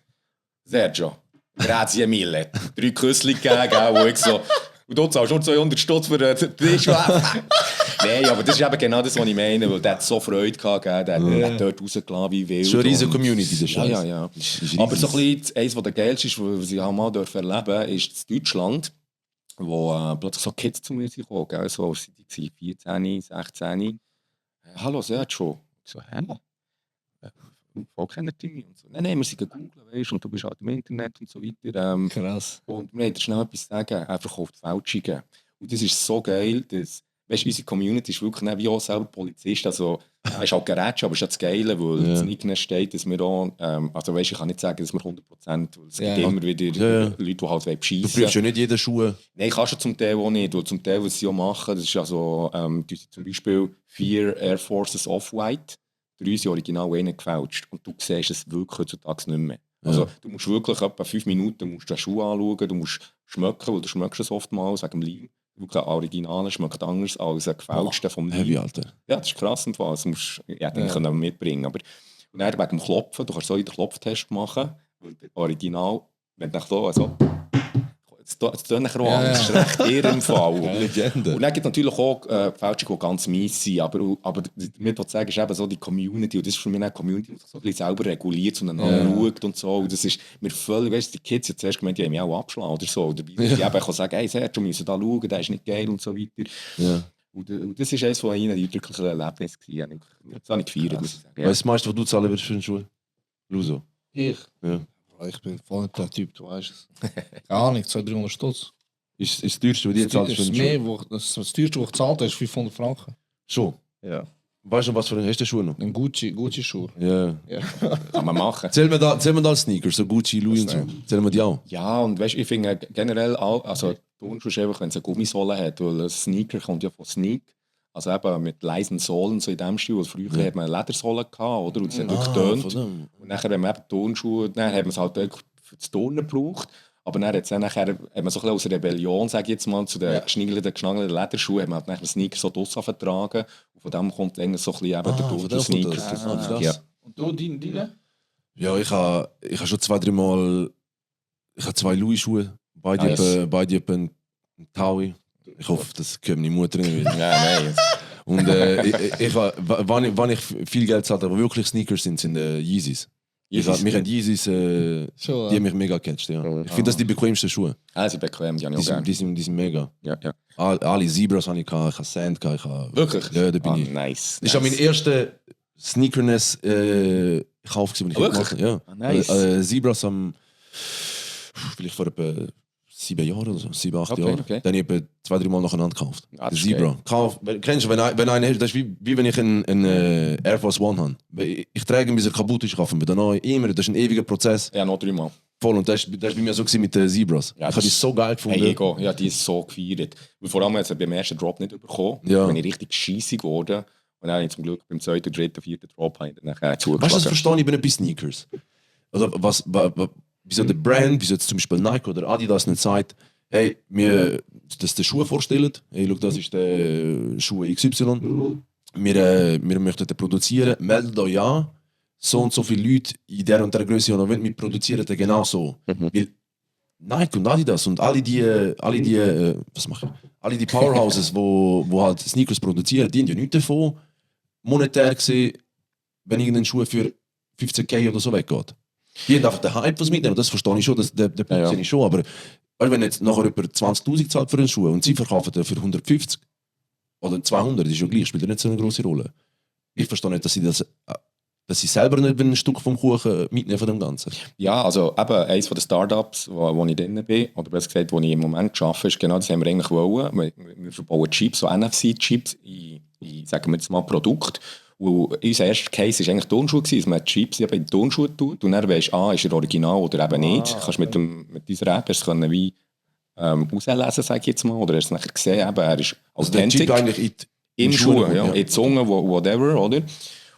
Sergio, grazie mille. 3 Küssli gegeben, gell, wo ich so... Und du zahlst nur 200 Stutz für den Tisch. Nein, aber das ist eben genau das, was ich meine, weil der hat so Freude gehabt, gell? Der hat dort rausgelassen wie wild. Das ist schon eine riesige und- Community, das Ja, Scheiß. ja, ja. Ist Aber so ein riesig. bisschen, eines der geilsten ist, was ich auch mal erleben durfte, ist in Deutschland, wo plötzlich so Kids zu mir sind gekommen, gell? So, sie waren 14, 16. Hallo Sergio. Ich so, hä? Voll kennt ihr mich? Und so, nein, wir sind gegoogelt, weißt du, und du bist halt im Internet und so weiter. Krass. Und wir wollten schnell etwas sagen, er verkauft Fälschungen. Und das ist so geil, dass, weißt du, unsere Community ist wirklich nicht wie auch selber Polizist. Also, er ist halt Gerätsch, aber es ist ja das Geile, weil Ja. das Nickname steht, dass wir auch, also weißt du, ich kann nicht sagen, dass wir 100%, weil es Ja. gibt immer wieder Ja. Leute, die halt Du bescheissen. prüfst ja nicht jeden Schuh. Nein, kannst du zum Teil auch nicht, weil zum Teil, was sie auch machen, das ist also, die sind zum Beispiel 4 Air Forces Off-White, 3 sind original einen gefälscht. Und du siehst es wirklich heutzutage nicht mehr. Also, du musst wirklich etwa 5 Minuten musst den Schuh anschauen, du musst schmecken, weil du schmeckst es oftmals wegen dem Leim. Wirklich ein Original schmeckt anders als ein gefälschter vom Leim. Heavy, Alter. Ja, das ist krass und was. Das musst du können mitbringen. Aber und dann wegen dem Klopfen, du kannst so einen Klopftest machen, weil der Original, wenn du so, also, es tönt nachher auch anders, das ist recht eher im Fall. Legende. Und dann gibt es natürlich auch Fälschungen, die ganz mies sind. Aber damit was sagen, ist eben so die Community. Und das ist für mich eine Community, die sich so ein bisschen selber reguliert, zueinander schaut und so. Und das ist mir völlig, weißt du, die Kids jetzt zuerst gemeint, die haben mich auch abgeschlagen oder so. Oder die eben kann sagen, hey Sergio, wir müssen da schauen, der ist nicht geil und so weiter. Ja. Und das ist eines von ihnen die eindrücklichen Erlebnisse gewesen. Das habe ich gefeiert, muss ich sagen. Ja. Weißt du, das meiste, was du zahlen würdest für einen Schuh? Luso. Ich? Ja. Ich bin voll nicht der Typ, du weißt es. Gar nicht, 200-300 Stutz. Ist das teuerste, was du jetzt zahlst für Das einen Schuh? mehr, das teuerste, was ich gezahlt habe, ist 500 Franken. Schon. Ja. Weißt du, was für einen hast du Schuh noch? Ein Gucci-Schuh. Ja. Ja. Kann man machen. Zählen wir da als Sneakers, so Gucci, Louis und so. Zählen wir die auch? Ja, und weißt, ich finde generell, also Turnschuh ist einfach, wenn es eine Gummisohle hat, weil ein Sneaker kommt ja von Sneak. Also eben mit leisen Sohlen, so in dem Stil. Also früher hat man Ledersohlen gehabt, oder? Und es hat wirklich getönt. verdammt. Und nachher, wenn man eben Turnschuhe, dann hat man es halt wirklich für das Turnen gebraucht. Aber dann hat man so ein bisschen aus Rebellion, sage ich jetzt mal, zu den geschnagelten Lederschuhen, hat man halt nachher den Sneaker so draussen vertragen. Und von dem kommt eigentlich so ein bisschen eben der von dem Turnschuh-Sneaker. kommt das. Ah, Ja. krass. Und du, deine? Ja, ich habe schon 2-3 Mal. Ich habe 2 Louis-Schuhe. Beide Nice. etwa einen Taui. Ich hoffe, das kommt meine Mutter nicht wieder. Ja, nein. Und wann ich viel Geld zahle, aber wirklich Sneakers sind Yeezys. Yeezys. Mich haben Yeezys, Schon, die haben mich mega gecatcht, ja. Ich finde das die bequemsten Schuhe. Ah, sie bequem, die habe ich auch gerne. Die sind mega. Ja, ja. Alle Zebras habe ich gehabt, ich habe Sand gehabt, ich habe... Wirklich? Ja, da bin ich. Nice. Das war mein erster Sneakerness-Kauf, den ich wirklich? gemacht habe. Ja. Ah, nice. Zebras haben vielleicht vor etwa 7 Jahren oder so, 7, 8 Okay, Jahre. okay. Dann habe ich etwa 2-3 Mal nacheinander gekauft. Ah, das Der ist Zebra. Kennst du, wenn einer hast, das ist wie wenn ich einen Air Force One habe. Ich trage ihn, bis er kaputt ist, kaufen wir dann neu. Immer, das ist ein ewiger Prozess. Ja, noch 3 Mal. Voll. Und das ist bei mir so gewesen mit den Zebras. Ja, ich habe die so geil gefunden. Hey, Ego, ja, die ist so gefeiert. Und vor allem jetzt beim ersten Drop nicht bekommen. Ja. Bin ich richtig scheissig geworden. Und dann habe ich zum Glück beim 2., 3., 4. Drop habe ich dann nachher Weißt du, das zugeschlagen. verstehe ich bei Sneakers. Also, wieso der Brand, wieso jetzt zum Beispiel Nike oder Adidas nicht sagt, hey, dass der Schuh vorstellt, hey, schau, das ist der Schuh XY, wir möchten den produzieren, meldet euch an, so und so viele Leute in der und der Größe und wir produzieren den genau so. Weil Nike und Adidas und alle die Powerhouses, wo halt Sneakers produzieren, die haben ja nichts davon, monetär gesehen, wenn irgendein Schuh für 15.000 oder so weggeht. Die haben einfach den Hype, was mitnehmen, das verstehe ich schon, der Punkt Ja. sehe ich schon, aber wenn jetzt nachher über 20'000 zahlt für einen Schuh und sie verkaufen den für 150 oder 200, das ist ja gleich, spielt ja nicht so eine große Rolle. Ich verstehe nicht, dass sie selber nicht ein Stück vom Kuchen mitnehmen von dem Ganzen. Ja, also eben eines der Startups, wo ich drin bin, oder besser gesagt, wo ich im Moment arbeite, ist genau das haben wir eigentlich wollen. Wir verbauen Chips, so NFC-Chips in, sagen wir jetzt mal, Produkt. Und unser erster Case war eigentlich Turnschuhe, dass man Chips eben in die Turnschuhe tut und dann weisst du, ist er original oder eben nicht. Du kannst mit dieser App wie auslesen, sage ich jetzt mal, oder hast du es nachher gesehen, eben, er ist Also der Chip authentic. eigentlich Im Schuh, ja, ja. in die Zunge, whatever, oder?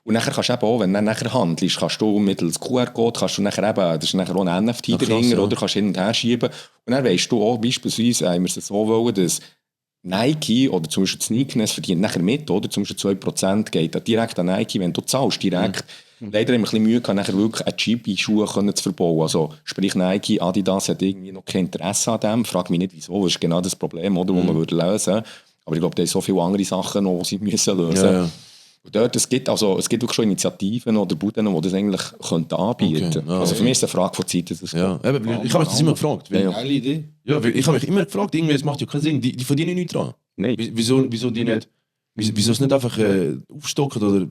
Und nachher kannst du eben auch, wenn du nachher handelst, kannst du mittels QR-Code, kannst du nachher eben, das ist nachher auch ein NFT krass, dahinter, ja. oder? Kannst hin und her schieben. Und dann weisst du auch, beispielsweise, haben wir es so wollen, dass Nike oder zum Beispiel Sneakness verdient nachher mit, oder? Zum Beispiel 2% geht direkt an Nike, wenn du zahlst, direkt. Leider haben wir ein bisschen Mühe gehabt, nachher wirklich eine Chip in Schuhe zu verbauen. Also, sprich Nike, Adidas hat irgendwie noch kein Interesse an dem. Frag mich nicht, wieso. Das ist genau das Problem, oder? Das man lösen würde. Aber ich glaube, da sind so viele andere Sachen noch, die sie müssen lösen. Ja, ja. Und dort, es gibt wirklich schon Initiativen oder Buden, die das eigentlich anbieten könnten. Okay. Also für mich ist es eine Frage von Zeit, dass es Ja. Eben, ich habe mich das immer gefragt. Weil, Geile Idee. ja, weil ich habe mich immer gefragt, irgendwie, es macht ja keinen Sinn, die verdienen nichts dran. Nein. Wieso die nicht, wieso es nicht einfach aufstocken oder...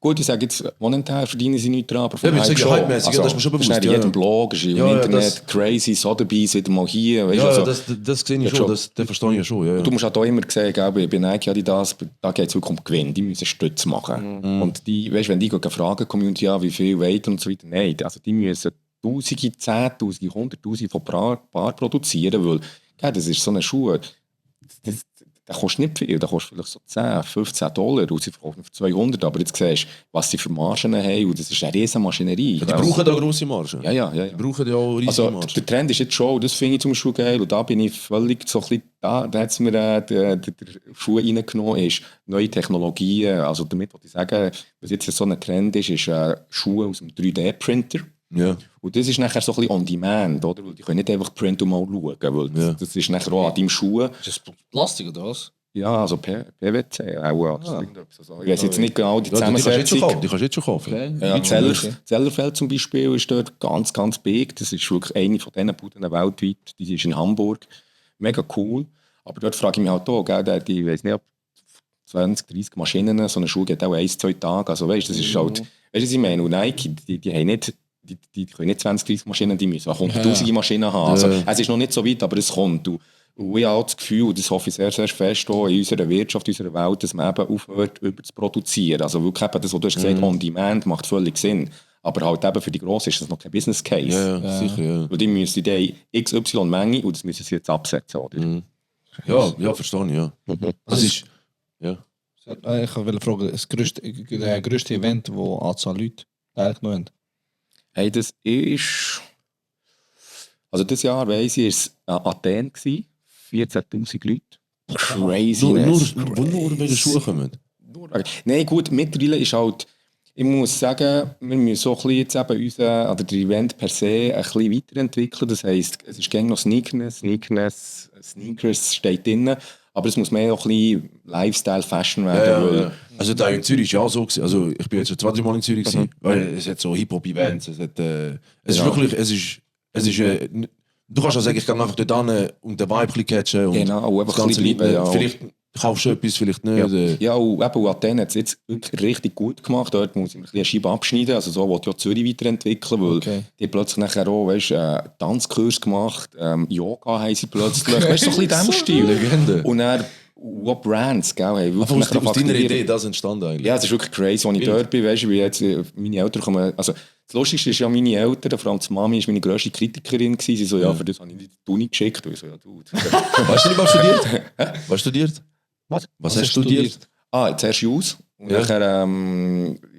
Gut, ich sage jetzt, monetär verdienen sie nichts dran, aber Ja, aber ich Hype sage ja hypemäßig, ja, das ist mir schon bewusst, ist in ja, jedem ja. Blog, ist im Ja, ja, Internet, das- crazy, Sotheby's, wieder mal hier, weißt du, Ja, also, das sehe ich Ja, schon, schon. das verstehe ich ja schon. Ja, ja. du musst auch immer sehen, gell, bei Nike, Adidas, da geht es wirklich um Gewinn, die müssen Stütze machen. Und die, weißt, wenn die fragen, Community, ja, wie viel weight und so weiter, nein, also die müssen Tausende, Zehntausende, Hunderttausende von Paar produzieren, weil, gell, das ist so eine Schuhe, der kostet nicht viel, der kostet vielleicht so 10, 15 $, und sie verkaufen für 200, aber jetzt siehst du, was sie für Margen haben, und das ist eine riesen Maschinerie. Die brauchen da grosse Margen. Ja. Die brauchen ja auch riesige Also Margen. der Trend ist jetzt schon, das finde ich zum Beispiel geil, und da bin ich völlig so ein bisschen, da hat es mir der Schuh reingenommen, ist neue Technologien, also damit wollte ich sagen, was jetzt so ein Trend ist Schuhe aus dem 3D-Printer. Ja. Und das ist nachher so ein bisschen on demand, oder? Weil die können nicht einfach Print und mal schauen, weil Ja. das ist nachher auch an deinem Schuh. Ist das Plastik oder was? Ja, also PwC auch. Also, ich weiß jetzt nicht genau die Ja, die kannst du jetzt schon Zusammensetzung. kaufen. Die kannst du jetzt schon kaufen. Ja, Zellerfeld zum Beispiel ist dort ganz, ganz big. Das ist wirklich eine von diesen Buden weltweit. Die ist in Hamburg. Mega cool. Aber dort frage ich mich halt auch, gell, ich weiß nicht, ob 20, 30 Maschinen, so eine Schuh geht auch 1, 2 Tage. Also weißt, das ist halt, weißt du, was ich meine? Und Nike, die haben nicht, die können nicht 20, 30 Maschinen, die müssen auch 100'000 Maschinen haben. Also, es ist noch nicht so weit, aber es kommt. Und ich habe auch das Gefühl, und das hoffe ich sehr, sehr fest auch in unserer Wirtschaft, in unserer Welt, dass man eben aufhört, über zu produzieren. Also wirklich eben das, was du hast gesagt, on demand macht völlig Sinn. Aber halt eben für die Grossen ist das noch kein Business Case. Ja, sicher, ja. Weil die müssen die XY Menge und das müssen sie jetzt absetzen, oder? Ja, verstehe ich, ja. Das ist... Ja. Ich wollte fragen, das grösste Event, wo Anzahl Leute teilgenommen haben. Hey, das ist... Also dieses Jahr, weiss ich, war es Athen gewesen. 14'000 Leute. Crazy. Nur wegen Schuhe kommen. Nein, gut, mittlerweile ist halt, ich muss sagen, wir müssen so ein bisschen jetzt eben oder der Event per se ein bisschen weiterentwickeln. Das heisst, es ist gerne noch Sneakers steht drin, Aber es muss mehr auch ein bisschen Lifestyle, Fashion werden. Weil, Also da in Zürich ist ja auch so gewesen. Also ich bin jetzt schon 20 Mal in Zürich gewesen, weil es hat so Hip-Hop-Events, es ist wirklich, du kannst auch sagen, ich kann einfach dort hin und den Vibe ein bisschen catchen und Genau, das einfach ganze ein bisschen bleiben, ja. Vielleicht kaufst du etwas, vielleicht nicht. Ja, und eben, und Athen hat es jetzt wirklich richtig gut gemacht. Dort muss ich mir ein bisschen eine Scheibe abschneiden. Also so wollte ich auch Zürich weiterentwickeln, weil die plötzlich nachher auch, weißt, Tanzkurs gemacht, Yoga haben sie plötzlich, weißt du, so ein bisschen in diesem Stil. Legende. Und dann auch Brands, gell, haben wirklich Aus deiner aktivieren. Idee das entstanden eigentlich. Ja, es ist wirklich crazy, als ich dort bin, weißt du, wie jetzt meine Eltern kommen, also das Lustigste ist ja, meine Eltern, vor allem die Mami, ist meine grösste Kritikerin gewesen. Sie so, ja, für das habe ich nicht in die Uni geschickt. Und ich so, ja, du. Hast du nicht mal studiert? Was studiert? Was? Was hast du studiert? Zuerst Jus. Und Ja. nachher, ja,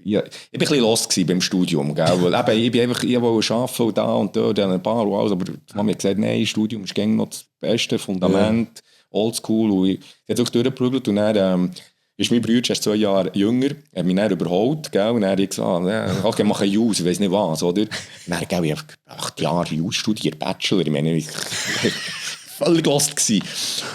ich war ein bisschen lost gewesen beim Studium, gell? Weil eben, ich bin einfach, ich wollte arbeiten und da und dort, an ein paar und alles, aber die Mami hat gesagt, nein, Studium ist gängig noch das beste Fundament, oldschool, und ich habe auch durchgeprügelt und dann, ist mein Bruder erst 2 Jahre jünger, hat mich dann überholt, gell? Und dann habe ich gesagt, okay, mache Jus, ich weiss nicht was, oder? Und dann, gell, ich habe 8 Jahre Jus studiert, Bachelor, ich meine, ich völlig lost gewesen.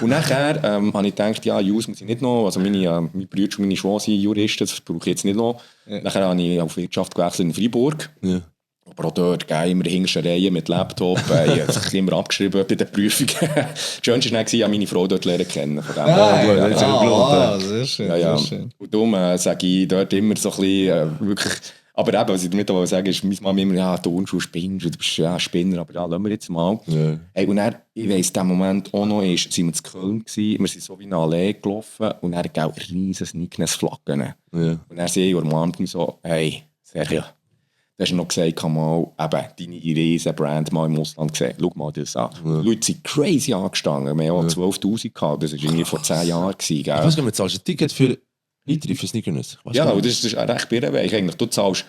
Und nachher habe ich gedacht, ja, Jus muss ich nicht noch, also mein Bruder und meine Schwester sind Juristen, das brauche ich jetzt nicht noch. Ja. Nachher habe ich auf Wirtschaft gewechselt in Freiburg. Ja. Aber auch dort, immer hinterste Reihe mit Laptop, ich habe sich immer abgeschrieben bei den Prüfungen. Das Schönste war, ich habe meine Frau dort lernen kennen. Von dem sehr schön, ja. sehr schön. Und darum sage ich dort immer so ein bisschen, wirklich, aber eben, was ich damit auch sagen ist, meine Mama immer, ja, Turnschuh spinnst, du bist ja Spinner, aber ja, lassen wir jetzt mal. Ja. Hey, und dann, ich weiss, in dem Moment auch noch, sind wir in Köln gewesen, wir sind so wie eine Allee gelaufen und dann gab es riesen Sneakers-Flaggen. Ja. Und dann sehe ich umarmt mich so, hey, Sergio, du hast noch gesagt, kann mal eben deine riesen Brand mal im Ausland gesehen. Schau mal das an. Ja. Die Leute sind crazy angestanden. Wir haben auch 12'000 gehabt. Das war irgendwie vor 10 Jahren. Gell? Ich weiß gar nicht, zahlst du ein Ticket für Sneakers? Ja, und das ist recht birrenweich. Eigentlich, du zahlst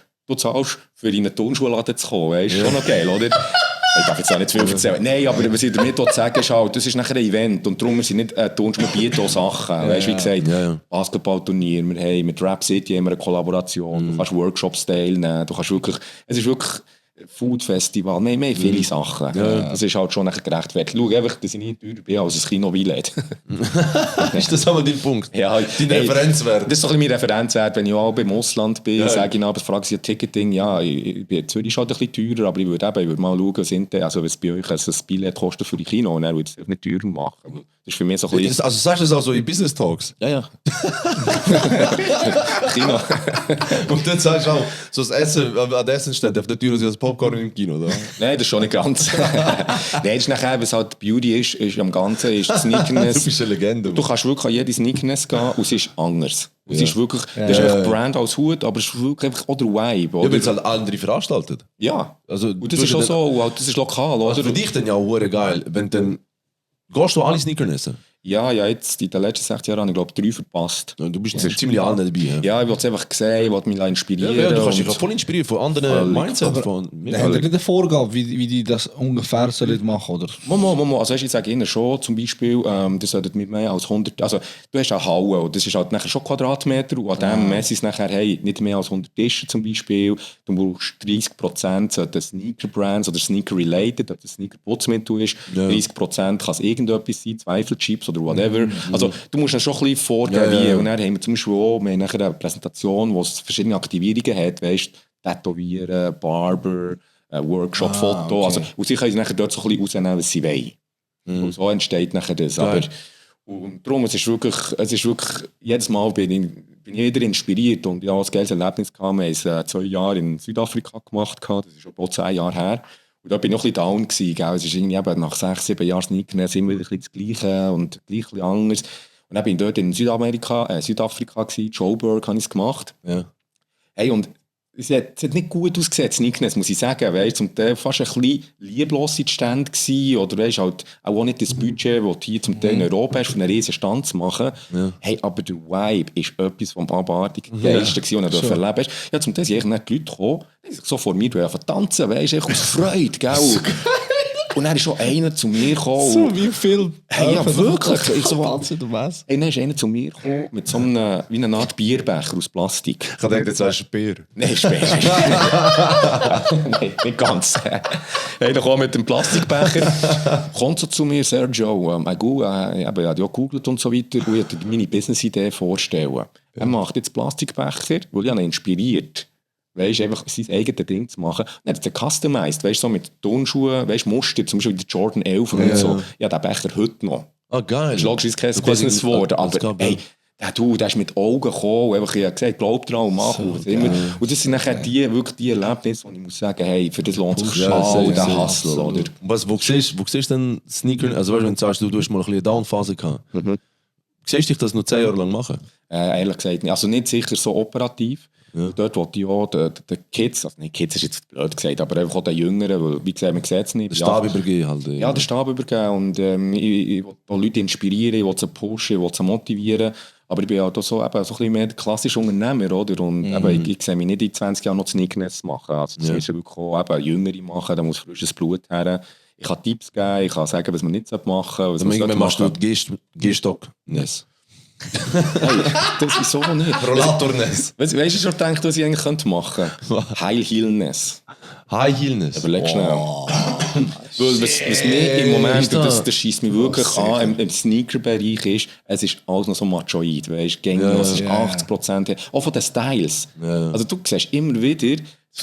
für in einen Turnschuhladen zu kommen. Weißt? Ja. Schon noch geil, oder? Ich darf jetzt auch nicht viel erzählen. Nein, aber was ich damit sagen ist halt, das ist nachher ein Event und darum sind nicht Turnschuhe, wir bieten auch Sachen. Weißt, wie gesagt, Basketballturnier, wir haben mit Rap City haben wir eine Kollaboration, du kannst Workshops teilnehmen, du kannst wirklich, es ist wirklich Food Festival, wir haben viele Sachen. Ja. Das ist halt schon gerechtfertigt. Schau einfach, dass ich nicht teurer bin als ein Kino Wielet. Ist das aber dein Punkt? Ja, dein Referenzwert? Das ist doch ein bisschen mein Referenzwert, wenn ich auch im Ausland bin, sage ich aber frage ich ein Ticketing, ja, ich bin in Zürich halt ein bisschen teurer, aber ich würde mal schauen, was bei euch ein Billett kostet für die Kino, und er würde es nicht teurer machen. Das ist für mich so ein bisschen... Also sagst du das auch so in Business Talks? Ja. Kino. Und dann sagst du auch, so das Essen an der Essenstätte auf der Tür ist das Popcorn im Kino, oder? Nein, das ist schon nicht ganz. Nein, das ist nachher, was halt Beauty ist am Ganzen, ist Sneakerness. Du bist eine Legende. Du kannst wirklich an jede Sneakerness gehen und es ist anders. Es ist wirklich, das ist einfach Brand als Hut, aber es ist wirklich einfach auch der Vibe. Oder? Ja, weil es halt andere veranstaltet. Ja, also, und das ist auch so, das ist lokal. Also für dich dann ja auch geil, wenn dann... Gehst du alle Sneakernessen? Ja, jetzt in den letzten 6 Jahren habe ich glaube 3 verpasst. Ja, du bist ziemlich alle dabei. Ja, ich wollte es einfach sehen, ich wollte mich inspirieren. Ja, du kannst dich voll inspirieren von anderen Mindsets. Haben ihr nicht eine Vorgabe, wie die das ungefähr sollen machen, oder? Mama, also ich sage Ihnen schon, zum Beispiel, das sollten mit mehr als 100, also du hast eine Halle und das ist halt nachher schon Quadratmeter und an dem messen es nachher, hey, nicht mehr als 100 Tische zum Beispiel, du brauchst 30% Sneaker-Brands oder Sneaker-related, ob das Sneaker-Putzmittel ist, 30% kann es irgendetwas sein, Zweifelchips oder whatever. Also du musst dann schon ein bisschen vorgeben, wie. Und dann haben wir zum Beispiel auch nachher eine Präsentation, wo es verschiedene Aktivierungen hat, weißt, Tätowieren, Barber, Workshop, Foto. Okay. Also, und sie können nachher dort so ein bisschen rausnehmen, was sie wollen. Und so entsteht nachher das. Aber, und darum, es ist wirklich, jedes Mal bin ich wieder inspiriert und ich habe ein geiles Erlebnis gehabt. Wir haben es 2 Jahre in Südafrika gemacht, das ist schon bald 10 Jahre her. Und da bin ich noch ein bisschen down gewesen, gell? Es ist irgendwie eben nach 6, 7 Jahren Sneakers immer wieder ein bisschen das Gleiche und gleich ein bisschen anders. Und dann bin ich dort in Südafrika gewesen, Joburg habe ich es gemacht. Ja. Hey, und es hat nicht gut ausgesehen, Sneakers, muss ich sagen. Weißt, zum Teil fast ein bisschen lieblos in Stand gewesen, oder weißt, halt auch nicht das Budget, das du hier zum Teil in Europa hast, für einen riesen Stand zu machen. Ja. Hey, aber der Vibe ist etwas vom abartig Geilsten gewesen, was du erlebt hast. Ja, zum Teil sind die Leute gekommen, die sich so vor mir tanzen, weißt du, aus Freude, gell? Und dann ist schon einer zu mir gekommen. So wie im Film. Hey, ja, wirklich. Ich so, Wahnsinn, du weißt. hey, dann ist einer zu mir gekommen mit so einem, wie einer Art Bierbecher aus Plastik. Ich habe gedacht, jetzt sagst du Bier. Nein, später. Nein, nicht ganz. Einer kommt mit dem Plastikbecher, kommt so zu mir, Sergio, ich habe ja gegoogelt und so weiter, und ich wollte meine Business-Idee vorstellen. Er macht jetzt Plastikbecher, weil ich ihn inspiriert. Weißt, einfach sein eigenes Ding zu machen. Er hat es customized, weißt, so mit Turnschuhen, weißt, Muster, zum Beispiel die Jordan 11 und so. Ja, den Becher heute noch. Ah, geil. Das ist logisch kein Business geworden, aber hey, der ist mit Augen gekommen, einfach, ich habe gesagt, glaub dran und mach. Und das sind nachher wirklich die Erlebnisse, wo ich muss sagen, hey, für das lohnt sich schon der Hustle. Oder? Wo siehst du denn Sneaker? Also weißt, wenn du sagst, du hast mal ein bisschen eine Downphase gehabt. Siehst du dich das noch 10 Jahre lang machen? Ehrlich gesagt nicht. Also nicht sicher so operativ. Ja. Dort wollte ich auch den Kids, also nicht Kids ist jetzt blöd gesagt, aber einfach auch den Jüngeren, weil wie gesagt, man sieht es nicht. Den Stab übergeben halt. Ja, den Stab übergeben und ich will Leute inspirieren, ich will sie pushen, ich will sie motivieren. Aber ich bin auch so ein bisschen mehr der klassische Unternehmer, oder? Und eben, ich sehe mich nicht in 20 Jahren noch Sneakers machen. Also das ist wirklich auch eben Jüngere machen, da muss frisches Blut her. Ich kann Tipps geben, ich kann sagen, was man nicht machen sollte. Also irgendwann machst du Gehstock-Ness. Hey, das ist so nicht. Rollator-Ness. Weißt du schon gedacht, was ich eigentlich machen könnte? High-Heel-Ness. High-Heel-Ness. Überleg schnell. Weil was mir im Moment, das schießt mich wirklich an, im Sneaker-Bereich ist, es ist alles noch so machoid, weißt du, es ist 80%, auch von den Styles. Ja. Also du siehst immer wieder,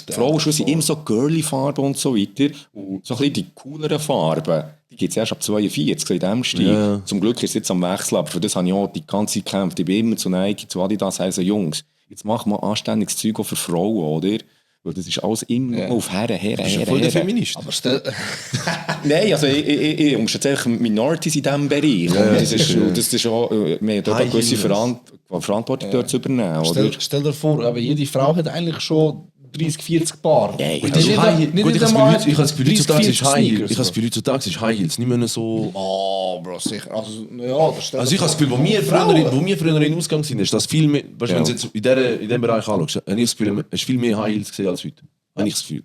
die Frauenschuhe sind immer so girly Farben und so weiter, und so ein bisschen die cooleren Farben, die gibt es erst ab 42, so in diesem Stil. Ja. Zum Glück ist es jetzt am Wechsel, aber für das habe ich auch die ganze Zeit gekämpft. Ich bin immer zu Nike, zu Adidas, also Jungs, jetzt machen wir anständiges Zeug auch für Frauen, oder? Weil das ist alles immer auf Herren. Voll der Feminist. Aber Nein, also ich unterstütze einfach Minorities in diesem Bereich. Ja, und das ist auch, wir haben dort eine gewisse Verantwortung dort zu übernehmen. Oder? Stell dir vor, aber jede Frau hat eigentlich schon 30, 40 Paar. Nein, Und Also nicht High- nicht gut, ich einmal habe das Gefühl, heutzutage ist 30, 40 High. Ich Sneakers. habe das Gefühl, heutzutage ist High Heels nicht mehr so. Oh, Bro, sicher. Also ich habe Also ich habe das Gefühl, wo wir früher in Ausgang sind, ist das viel mehr. Weißt, wenn du jetzt in diesem Bereich anschaust, habe ich das Gefühl, es ist viel mehr High Heels gesehen als heute. Habe ich das Gefühl.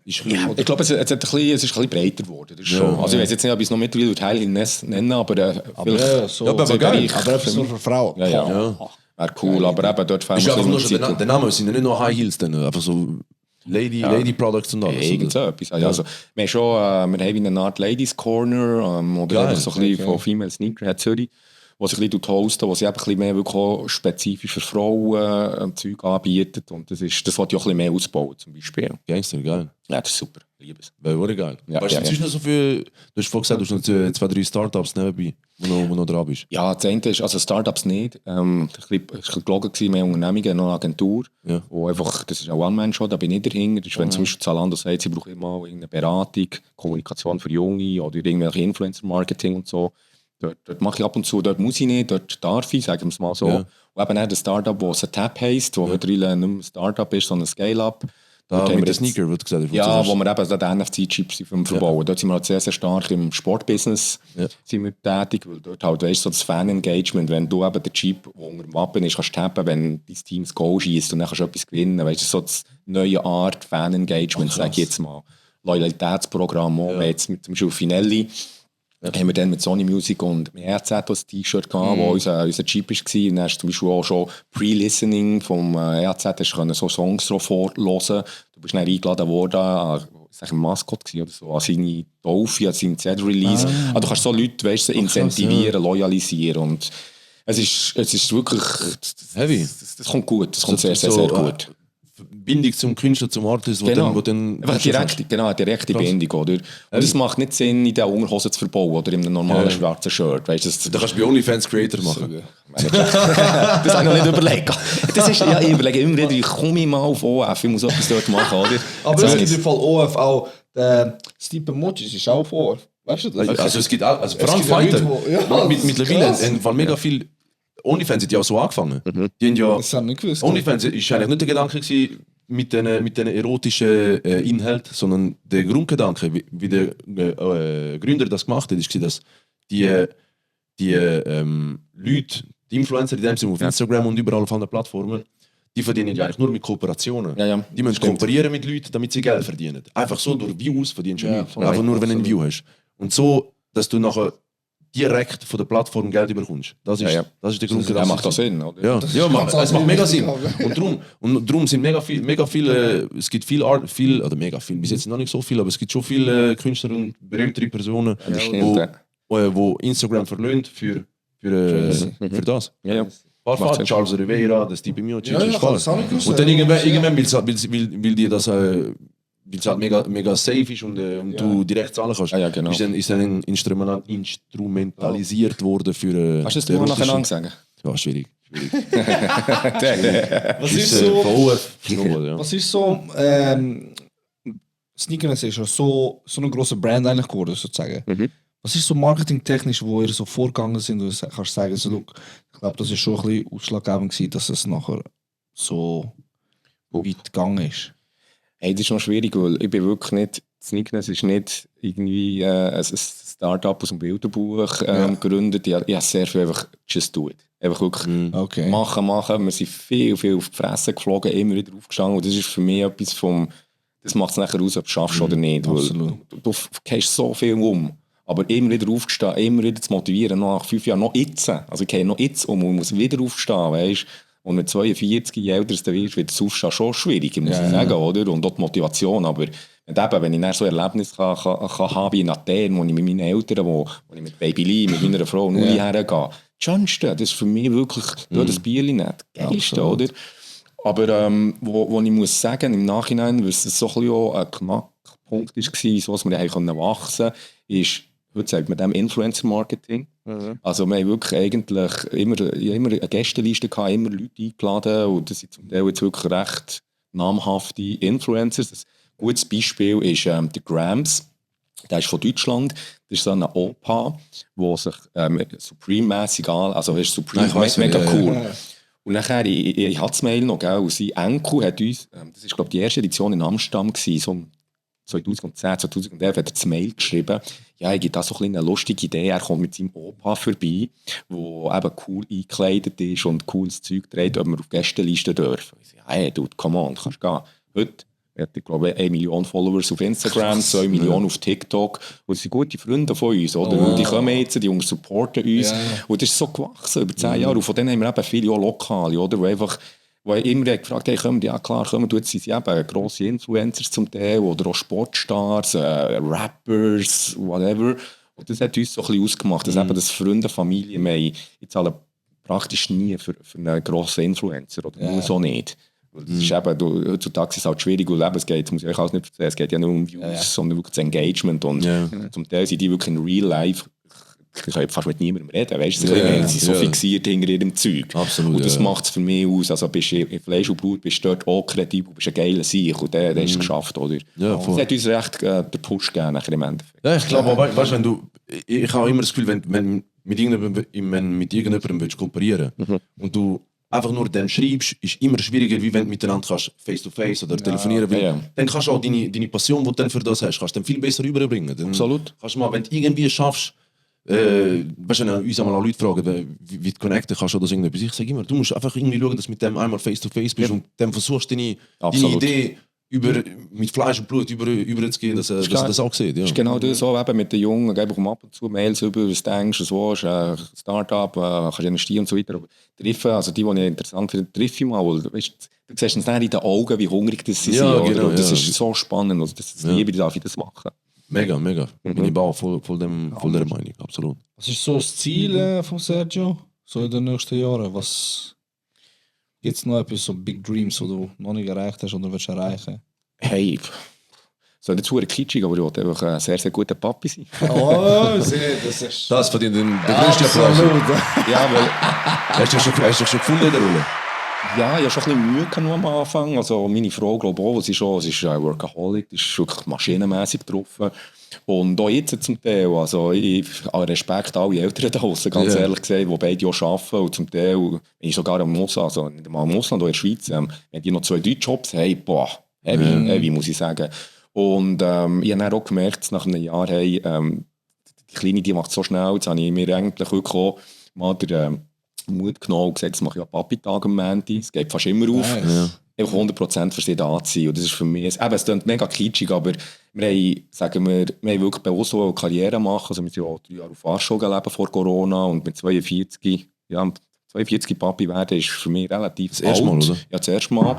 Ist Ja, ich glaube, es ist ein bisschen breiter geworden. Das ist schon. Also ich weiß jetzt nicht, ob ich es noch mittlerweile Teil nennen, aber ja, so. aber so geil. Bereich. Aber etwas nur für Frauen. Ja. Wäre cool, aber eben dort fehlen Ist wir einfach ein nur bisschen schon der Name, es sind ja nicht nur High Heels, dann einfach so Lady Products und alles. irgend so etwas. Also, wir haben schon wir haben eine Art Ladies Corner oder Geil, einfach so ein bisschen von Female Sneakerhead Zürich, wo sich ein bisschen hosten, wo sie eben ein bisschen mehr wirklich auch spezifisch für Frauen Zeug anbietet. Und das wollte ich auch ein bisschen mehr ausbauen, zum Beispiel. Gangster, geil. Ja, das ist super. Ich liebe es. Wäre geil. Ja, Weißt du, ja, inzwischen noch so viel, du hast vorhin gesagt, du hast noch 2, 3 Startups nebenbei, wo noch dran bist. Ja, das eine ist, also Startups nicht. Es war ein bisschen gelogen, mehr Unternehmungen, noch eine Agentur. Ja. Wo einfach, das ist ein One-Man-Show, da bin ich dahinter. Das ist, wenn zum Beispiel Zalando sagt, sie brauchen immer irgendeine Beratung, Kommunikation für Junge oder irgendwelche Influencer-Marketing und so. Dort mache ich ab und zu, dort muss ich nicht, dort darf ich, sagen wir es mal so. Ja. Und eben auch das Startup, das Tap heisst, wo mittlerweile nicht mehr ein Startup ist, sondern ein Scale-Up. Da Dort haben mit wir den jetzt- Sneaker, wo du gesagt hast. Ja, wo wir eben die NFC-Chips verbauen. Dort sind wir halt sehr, sehr stark im Sportbusiness sind wir tätig, weil dort halt, weißt, so das Fan-Engagement, wenn du eben den Chip, der unter dem Wappen ist, kannst tappen, wenn dein Team das Goal schießt und dann kannst du etwas gewinnen. Weißt du, so das neue Art Fan-Engagement, sage ich jetzt mal. Loyalitätsprogramm, auch jetzt mit zum Beispiel Finelli. Haben wir dann mit Sony Music und mit RZ das T-Shirt gehabt, wo unser Chip war. Und dann hast du zum Beispiel auch schon Pre-Listening vom RZ, hast du so Songs drauf vorhören. Du bist dann eingeladen worden, ein Maskott oder so, an seine Taufe, an seinen Z-Release. Also du kannst so Leute, weißt, du, incentivieren, loyalisieren. Und es ist wirklich... Heavy. Das kommt gut, das kommt So- sehr, sehr, so, sehr gut. Bindung zum Künstler, zum Artist, Genau. wo dann Einfach eine direkte Bindung, oder? Und es macht nicht Sinn, in der Unterhose zu verbauen oder in einem normalen schwarzen Shirt. Weißt, das kannst du bei OnlyFans Creator machen. das habe ich noch nicht überlegt. Das ist, ja, ich überlege immer wieder, wie komme ich mal auf OF, ich muss etwas dort machen, oder? Aber So, es gibt im Fall OF auch, der Stipe Mochis ist auch vor. Weißt du das? Also es gibt auch, also vor allem gibt ja Fighter. Leute, ja, Mittlerweile krass. haben mega viel. OnlyFans hat ja auch so angefangen. Die haben ja, Das habe ich nicht gewusst. OnlyFans ist eigentlich nicht der Gedanke gewesen, mit den erotischen Inhalten, sondern der Grundgedanke, wie der Gründer das gemacht hat, ist, dass die Leute, die Influencer, die dem sind auf Instagram und überall auf anderen Plattformen, die verdienen ja eigentlich nur mit Kooperationen. Ja, Die müssen stimmt. kooperieren mit Leuten, damit sie Geld verdienen. Einfach so durch Views verdienst du Ja, nichts. voll. Einfach nur, wenn du ein Absolut. View hast. Und so, dass du nachher direkt von der Plattform Geld überkommst. Das ist, Ja. Das ist der Ja, Grund. macht das Sinn, oder? Ja, ja es macht mega Sinn. Ja. Und drum sind mega viele, es gibt oder mega viel, bis jetzt noch nicht so viel, aber es gibt schon viele Künstler und berühmtere Personen, das stimmt, ja. wo Instagram verlöhnt für das. Ja, ja. Paar Macht Sinn. Charles Rivera, das Typ Miocic, Ja, ja, ist voll. das hab ich gewusst. Und dann irgendwann will die das, weil es halt mega safe ist und du direkt zahlen kannst, Ja, genau. ist dann instrumentalisiert worden für Kannst du das den mal russischen- nacheinander sagen? Ja, schwierig. Was ist Ist, so... von OF genommen, ja. Was ist so... Sneakers ist ja so eine große Brand eigentlich geworden, sozusagen. Was ist so marketingtechnisch, wo ihr so vorgegangen sind, wo du kannst sagen, so, look, ich glaube, das ist schon ein bisschen ausschlaggebend gewesen, dass es nachher so weit gegangen ist. Hey, das ist noch schwierig, weil ich bin wirklich nicht, Sneakness ist nicht irgendwie ein Start-up aus dem Bilderbuch gegründet. Ich habe sehr viel einfach just do it. Einfach wirklich Okay. machen. Wir sind viel auf die Fresse geflogen, immer wieder aufgestanden. Und das ist für mich etwas vom, das macht es nachher aus, ob du es schaffst oder nicht. Weil absolut. du gehst so viel um. Aber immer wieder aufgestehen, immer wieder zu motivieren, nach 5 Jahren, noch jetzt. Also ich gehe noch jetzt um und muss wieder aufstehen, weißt. Und mit 42, je älter du wirst, wird das Aufstehen schon schwieriger, muss ich sagen, oder? Und auch die Motivation. Aber wenn ich dann so ein Erlebnis kann haben wie in Athen, wo ich mit meinen Eltern, wo ich mit Baby Lee, mit meiner Frau und Uli hergehe, das Schönste, das ist für mich wirklich das Bierli nicht. Das Geilste, oder? Aber wo ich muss sagen, im Nachhinein, weil es so ein bisschen auch ein Knackpunkt war, so dass wir eigentlich wachsen konnten, ist, heute sagt man dem Influencer-Marketing. Also wir haben wirklich eigentlich immer eine Gästeliste gehabt, immer Leute eingeladen und das sind zum Teil jetzt wirklich recht namhafte Influencers. Ein gutes Beispiel ist der Grams, der ist von Deutschland. Das ist so ein Opa, der sich Supreme-mässig also ist Supreme Ich weiss, mega ja, cool. ja. Und nachher, ich hatte das Mail noch, gell, und sein Enkel hat uns, das ist glaube ich die erste Edition in Amsterdam gewesen, so 2010, 2011 hat er das Mail geschrieben, ja, er gibt da so eine lustige Idee, er kommt mit seinem Opa vorbei, der eben cool eingekleidet ist und cooles Zeug trägt, ob wir auf Gästeliste dürfen. Ich sage, hey, dude, come on, kannst gehen. Heute hat er, glaube ich, 1 Million Followers auf Instagram, 2 Millionen auf TikTok. Und das sind gute Freunde von uns, oder? Und die kommen jetzt, die Jungs supporten uns. Ja. Und das ist so gewachsen über 10 Jahre. Und von denen haben wir eben viele auch Lokale, oder? Wo ich immer gefragt habe, hey, ja klar, jetzt sind sie eben grosse Influencers zum Teil oder auch Sportstars, Rappers, whatever. Und das hat uns so ein bisschen ausgemacht, dass eben das Freunde, Familie, wir zahlen praktisch nie für einen grossen Influencer oder nur so nicht. Weil das ist eben, heutzutage ist es halt schwierig, weil eben, es geht, muss ich euch alles nicht erzählen, es geht ja nur um Views, sondern wirklich das Engagement und zum Teil sind die wirklich in Real Life, ich kann fast mit niemandem reden, weißt du, sie sind so fixiert hinter ihrem Zeug. Absolut, Und das ja. macht es für mich aus, also bist du in Fleisch und Blut, bist du dort auch kreativ, bist ein geiler Sieg und der ist es geschafft, oder? Ja, voll. Das hat uns recht den Push gegeben, nachher im Endeffekt. Ja, ich glaube, weißt du, wenn du, ich habe immer das Gefühl, wenn mit irgendjemandem willst kooperieren und du einfach nur dann schreibst, ist immer schwieriger, wie wenn du miteinander kannst, face-to-face oder telefonieren. Weil ja. Dann kannst du auch deine Passion, die du dann für das hast, kannst du dann viel besser rüberbringen. Dann Absolut. Kannst du mal, wenn du irgendwie schaffst, weißt du, uns einmal auch Leute fragen, wie du connecten kannst oder so irgendetwas. Ich sage immer, du musst einfach irgendwie schauen, dass du mit dem einmal face-to-face bist und dann versuchst deine Idee mit Fleisch und Blut überzugehen, dass das auch sieht. Ja. Das ist genau das so, eben mit den Jungen, ich bekomme ab und zu Mails über, was du denkst, was du willst, Start-up, kannst du investieren und so weiter. Aber treffen, also die ich interessant finde, treffe ich mal, weil, weißt, du siehst es dann in den Augen, wie hungrig das sie sind. Ja, Oder? genau, Und das ja. ist so spannend, also das liebe ich, darf ich das machen. Mega. Bin ich auch voll der Meinung, absolut. Was ist so das Ziel von Sergio? So in den nächsten Jahren? Was gibt es noch etwas, so Big Dreams, die du noch nicht erreicht hast oder willst erreichen? Hey, so nicht zu kitschig, aber ich wollte einfach ein sehr, sehr guter Papi sein. Oh, das ist... Das verdient den größten Applaus. Ja, weil... Hast du dich schon gefunden in der Rolle? Ja, ich hatte schon ein bisschen Mühe gehabt am Anfang. Also meine Frau, glaube ich, auch, sie ist Workaholic, die ist wirklich maschinenmässig getroffen. Und auch jetzt zum Teil, also ich habe Respekt alle Eltern da draussen, ganz ehrlich gesagt, die beide auch arbeiten und zum Teil, wenn ich sogar im Ausland, also nicht mal im Ausland, auch in der Schweiz, wenn die noch 2, 3 Jobs haben, boah, heavy, muss ich sagen. Und ich habe dann auch gemerkt, nach einem Jahr, hey, die Kleine, die macht so schnell, jetzt habe ich mir eigentlich wirklich auch mal Mut genommen und gesagt, das mache ich an Papi-Tag am Montag. Es geht fast immer auf. Nice. Einfach 100% für sie da zu sein. Und das ist für mich, es klingt mega kitschig, aber wir haben wirklich bewusst so eine Karriere machen. Also wir sind ja auch 3 Jahre auf Warschau gelebt vor Corona und mit 42 Papi werden ist für mich relativ Das erste Mal, oder? Ja, das erste Mal.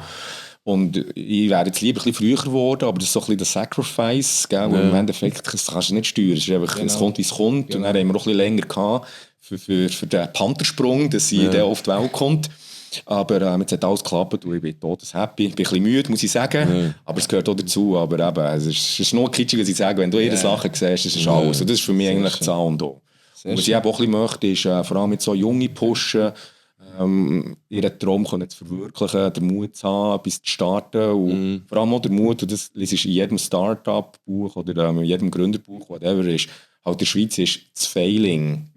Und ich wäre jetzt lieber ein bisschen früher geworden, aber das ist so ein bisschen der Sacrifice, gell? Und im Endeffekt, das kannst du nicht steuern. Es ist einfach, es kommt, wie es kommt. Und dann haben wir auch ein bisschen länger gehabt für den Panthersprung, dass sie dann auf die Welt kommt. Aber jetzt hat alles geklappt und ich bin todeshappy. Ich bin ein bisschen müde, muss ich sagen. Aber es gehört auch dazu. Aber eben, es ist nur kitschig, was ich sage. Wenn du ihre Sachen siehst, das ist alles. Und das ist für mich eigentlich das A und O. Und was ich eben auch ein bisschen möchte, ist vor allem mit so Junge pushen, ihren Traum können zu verwirklichen, den Mut zu haben, etwas zu starten und vor allem auch der Mut, und das ist in jedem Start-up-Buch oder in jedem Gründerbuch, whatever ist, halt in der Schweiz ist das Failing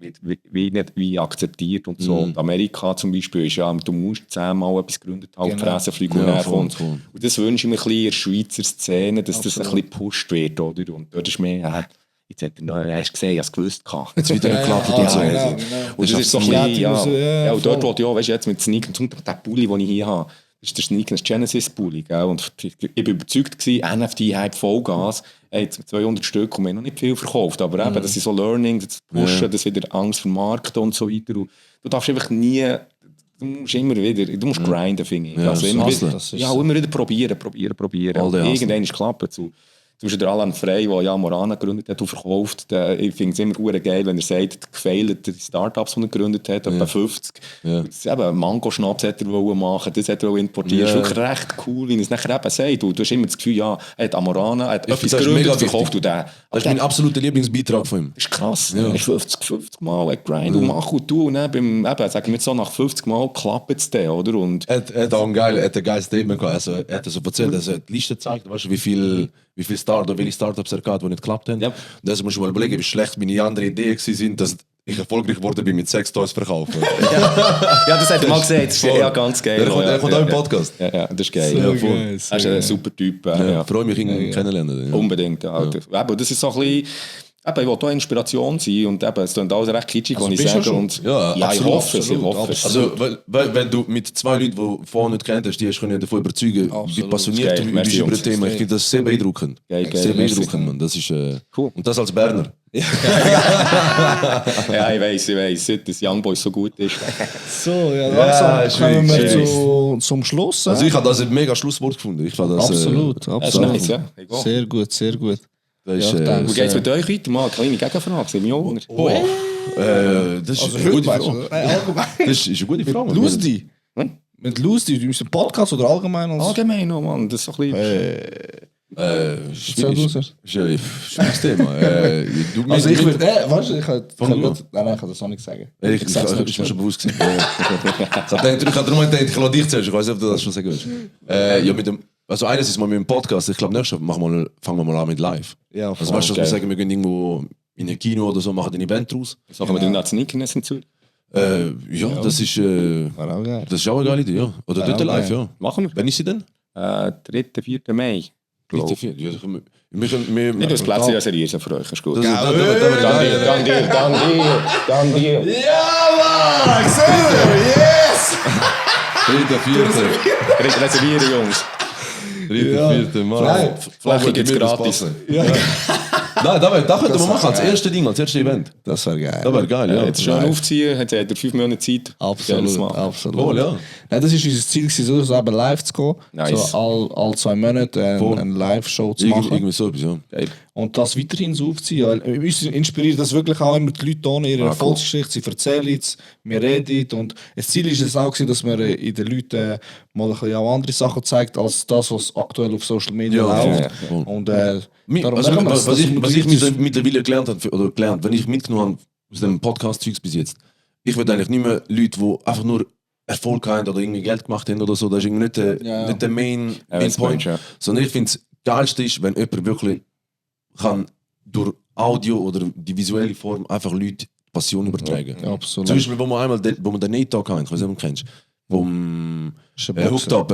wie akzeptiert und so. Und Amerika zum Beispiel ist ja, du musst 10-mal etwas gegründet haben, fressen, fliegen und herkommen. Und das wünsche ich mir ein bisschen in der Schweizer Szene, dass das ein bisschen gepusht wird, oder? Und dort ist mehr, jetzt hat er gesehen, ich habe es gewusst. Jetzt wieder geklappt und so. Genau. Und das ist so ein bisschen, ja. Und dort wollte ich auch, weißt du, jetzt mit Sneakers, zum Beispiel der Pulli, den ich hier habe, das ist der Sneakers Genesis Pulli, gell? Und ich war überzeugt gewesen, NFT-Hype Vollgas, jetzt mit 200 Stück und wir haben noch nicht viel verkauft, aber eben, das ist so Learning, das Pushen, das wieder Angst vermarkten und so weiter. Und du darfst einfach nie, du musst immer wieder, du musst grinden, finde ich. Ja, Also immer wieder, das ist immer wieder probieren. Irgendwann ist geklappt. Zum Beispiel der Alan Frey, der ja Morana gegründet hat und verkauft, ich finde es immer gut geil, wenn er sagt, gefeilete Startups, die er gegründet hat, etwa 50. Ja. Das eben, Mango-Schnaps hätte er machen, das hätte er importieren. Das ist wirklich recht cool, wie er es nachher eben sagt. Du hast immer das Gefühl, ja, er hat Amorana, er hat etwas das ist gegründet, mega verkauft wichtig. du den. Das ist mein absoluter Lieblingsbeitrag von ihm. Das ist krass. Ja. 50 Mal grind und mach und tu. Und dann sagen wir jetzt so, nach 50 Mal klappt es dann, oder? Und Er hat auch ein geiles Statement gehabt. Also, er hat so erzählt, dass er die Liste zeigt, weißt du, welche Startups er hat, die nicht geklappt haben. Ja. Und dann musst du mal überlegen, wie schlecht meine andere Ideen waren, dass ich erfolgreich geworden bin mit Sextoys verkaufen. ja, das hat er mal gesagt. Das ist ja ganz geil. Er kommt auch im Podcast. Ja, das ist geil. So Ja, geil, er ist ein super Typ. Ja. Freue mich, ihn kennenlernen. Ja. Unbedingt. Ja. Aber das ist so ein bisschen... ich wollte auch Inspiration sein und es klingt alles recht kitschig, was ich sage. Und Ja, ich absolut, hoffe es. Also, wenn du mit 2 Leuten, die vorher nicht kennt hast, die hast du davon überzeugen, wie passioniert Geil, du merci, bist über das Jungs. Thema. Ich finde das sehr beeindruckend. Geil, Sehr merci. beeindruckend, Mann. Das ist, Cool. Und das als Berner. Ja, ich weiss, seit das Young Boys so gut ist. So, ja, langsam kommen wir schwierig. zum Schluss. Also ich habe das ein mega Schlusswort gefunden. Ich fand das, Absolut, Das ist absolut. nice, ja. Egal. Sehr gut, sehr gut. Das ist, Ja, ich denke, Wie geht es mit euch weiter? Mal eine kleine Gegenfrage. Sind wir auch unter? das ist eine gute Frage. Das ist eine gute Frage. Lucy. Hm? Mit Lucy, du bist ein Podcast oder allgemein? Als Allgemein noch, Mann. Das ist so ein bisschen... Erzähl du es. Ist ein schwieriges Thema. Also ich würde, weißt du, ich kann Nein, das auch nicht sagen. Ich ist mir schon bewusst gewesen. Ich habe darum gedacht, ich lasse dich zuerst. Ich weiß nicht, ob du das schon sagen willst. Ja, mit dem, also eines ist mal mit dem Podcast. Ich glaube, nächstes Mal fangen wir mal an mit live. Ja, Also weißt du, dass wir geil. sagen, wir gehen irgendwo in ein Kino oder so, machen ein Event draus. Sagen wir den Sneakers hinzu? Ja, das ist war auch geil. das ist auch eine geile Idee, ja. Oder dort Ja, live, okay. ja. Machen wir. Wann ist sie denn? 3., 4. Mai. Ja, wir Ich das Plätzchen reservieren für euch. Ist gut. das Dann dir. Ja, Mann! Yes! 3., 4. Reservieren, Jungs. 3., 4. Mann. Nein, Fläche gibt's gratis. Nein, da könnten wir machen, als erstes Ding, als erstes Event. Das wäre geil. Das wäre geil, ja. Jetzt schön aufziehen, hat er 5 Monate Zeit. Geiles Absolut, machen. absolut. Cool, ja. Nein, das war unser Ziel, gewesen, so eben live zu gehen. Nice. So all 2 Monate Voll. eine Live-Show zu machen. Irgendwie so etwas, ja. Geil. Und das weiterhin so aufziehen. Weil uns inspiriert das wirklich auch immer die Leute ohne ihre Erfolgsgeschichte. Sie erzählen es, wir reden. Und das Ziel ist es auch, gewesen, dass man in den Leuten mal ein bisschen auch andere Sachen zeigt, als das, was aktuell auf Social Media Ja, läuft. ja, voll. Und Also, machen wir das. was ich Das- mittlerweile gelernt habe, wenn ich mitgenommen habe aus dem Podcast-Zeugs bis jetzt, ich will eigentlich nicht mehr Leute, die einfach nur Erfolg haben oder irgendwie Geld gemacht haben oder so, das ist irgendwie nicht der Main Point, ja. sondern ich finde es geilste ist, wenn jemand wirklich kann durch Audio oder die visuelle Form einfach Leute Passion übertragen. Ja, absolut. Zum Beispiel, wo wir den Nate Talk haben, ich weiß nicht, ob du ihn kennst, vom Ist ein Boxer. Hooked Up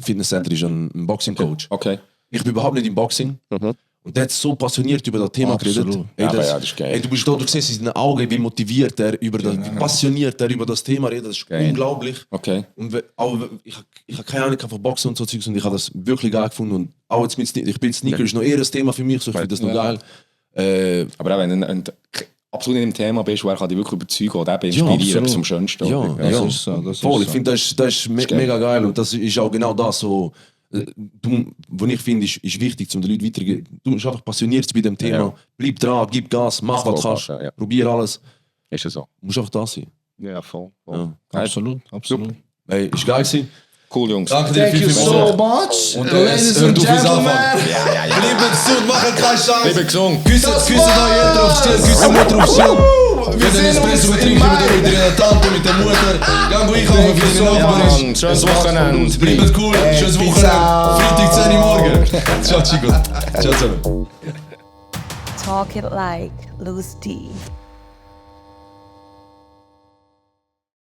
Fitness Center ist ein Boxing-Coach. Okay. Ich bin überhaupt nicht im Boxing. Und der hat so passioniert über das Thema geredet. Absolut. Ey, Aber ja, das ist geil. Ey, du bist da, du siehst in seinen Augen, wie motiviert er über das, wie passioniert er über das Thema redet. Das ist Geil. unglaublich. Okay. Und ich habe keine Ahnung von Boxen und so Zeugs und ich habe das wirklich geil gefunden. Und auch jetzt mit ich bin Sneaker ist noch eher ein Thema für mich, so ich finde das noch geil. Aber auch wenn du absolut in dem Thema bist, wo er kann dich wirklich überzeugen oder eben inspirieren, absolut. bis zum Schönsten. Ja, Das ja. ist so, das Voll, ist ich so. finde, das ist mega geil und das ist auch genau das so, was ich finde, ist wichtig, um den Leuten weiterzugeben. Du musst einfach passioniert bei dem Thema, Ja. bleib dran, gib Gas, mach was du kannst, Ja. probier alles, Ist ja so. du musst einfach da sein. Ja, voll. Ja. Absolut, absolut. Hey, ist geil gewesen. Cool, Jungs. Danke dir vielmals. much. Und ladies and gentlemen, Ja. bleiben gesund, machen keinen Scheiß. Bleiben gesund. Küssen da ihr drauf steht, küssen Mutter auf Schild. Wir den Espresso trinken mit der Tante, mit der Mutter. Gang einkaufen für den Nachbarn. Schönes Wochenende. Bleibt cool, schönes Wochenende. Freitag 10 Uhr morgen. Ciao, Chico. Ciao zusammen. Talk it like Lucy D.